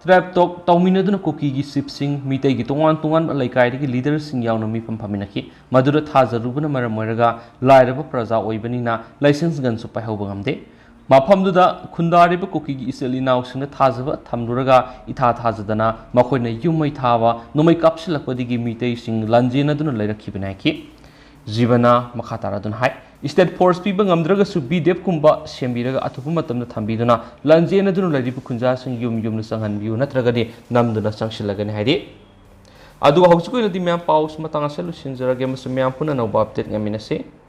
ꯇ꯭ꯔꯦꯞ ꯇꯣꯛ ꯇꯧꯃꯤꯟꯅꯗꯨꯅ ꯀꯨꯀꯤꯒꯤ ꯆꯤꯐꯁꯤꯡ, ꯃꯤꯇꯩꯒꯤ ꯇꯣꯉꯥꯟ ꯇꯣꯉꯥꯟꯕ ꯂꯩꯀꯥꯏꯗꯒꯤ ꯂꯤꯗꯔꯁꯤꯡ ꯌꯥꯎꯅ ꯃꯤꯐꯝ ꯐꯝꯃꯤꯟꯅꯈꯤ꯫ ꯃꯗꯨꯗ ꯊꯥꯖꯔꯨꯕꯅ ꯃꯔꯝ ꯑꯣꯏꯔꯒ ꯂꯥꯏꯔꯕ ꯄ꯭ꯔꯖꯥ ꯑꯣꯏꯕꯅꯤꯅ ꯂꯥꯏꯁꯦꯟꯁ ꯒꯟꯁꯨ ꯄꯥꯏꯍꯧꯕ ꯉꯝꯗꯦ꯫ ꯃꯐꯝꯗꯨꯗ ꯈꯨꯟꯗꯥꯔꯤꯕ ꯀꯨꯀꯤꯒꯤ ꯏꯆꯤꯜ ꯏꯅꯥꯎꯁꯤꯡꯅ ꯊꯥꯖꯕ ꯊꯝꯂꯨꯔꯒ ꯏꯊꯥ ꯊꯥꯖꯗꯅ ꯃꯈꯣꯏꯅ ꯌꯨꯝ ꯃꯩ ꯊꯥꯕ, ꯅꯣꯡꯃꯩ ꯀꯥꯞꯁꯤꯜꯂꯛꯄꯗꯒꯤ ꯃꯤꯇꯩꯁꯤꯡ ꯂꯥꯟꯖꯦꯟꯅꯗꯨꯅ ꯂꯩꯔꯛꯈꯤꯕꯅꯤ ꯍꯥꯏꯈꯤ꯫ ꯖꯤꯕꯅ ꯃꯈꯥ ꯇꯥꯔꯗꯨꯅ ꯍꯥꯏ, ꯁ꯭ꯇꯦꯠ ꯐꯣꯔꯁ ꯄꯤꯕ ꯉꯝꯗ꯭ꯔꯒꯁꯨ ꯕꯤ ꯗꯦꯞ ꯀꯨꯝꯕ ꯁꯦꯝꯕꯤꯔꯒ ꯑꯊꯨꯕ ꯃꯇꯝꯗ ꯊꯝꯕꯤꯗꯨꯅ ꯂꯥꯟꯖꯦꯟꯅꯗꯨꯅ ꯂꯩꯔꯤꯕ ꯈꯨꯟꯖꯥꯁꯤꯡ ꯌꯨꯝ ꯌꯨꯝꯗ ꯆꯪꯍꯟꯕꯤꯌꯨ, ꯅꯠꯇ꯭ꯔꯒꯗꯤ ꯅꯝꯗꯨꯅ ꯆꯪꯁꯤꯜꯂꯒꯅꯤ ꯍꯥꯏꯔꯤ꯫ ꯑꯗꯨꯒ ꯍꯧꯖꯤꯛꯀꯤ ꯑꯣꯏꯅꯗꯤ ꯃꯌꯥꯝ ꯄꯥꯎꯁꯤ ꯃꯇꯥꯡ ꯑꯁꯤꯗ ꯂꯣꯏꯁꯤꯟꯖꯔꯒꯦ ꯑꯃꯁꯨꯡ ꯃꯌꯥꯝ ꯄꯨꯟꯅ ꯑꯅꯧꯕ ꯑꯞꯗꯦꯠ ꯉꯥꯏꯃꯤꯟꯅꯁꯤ꯫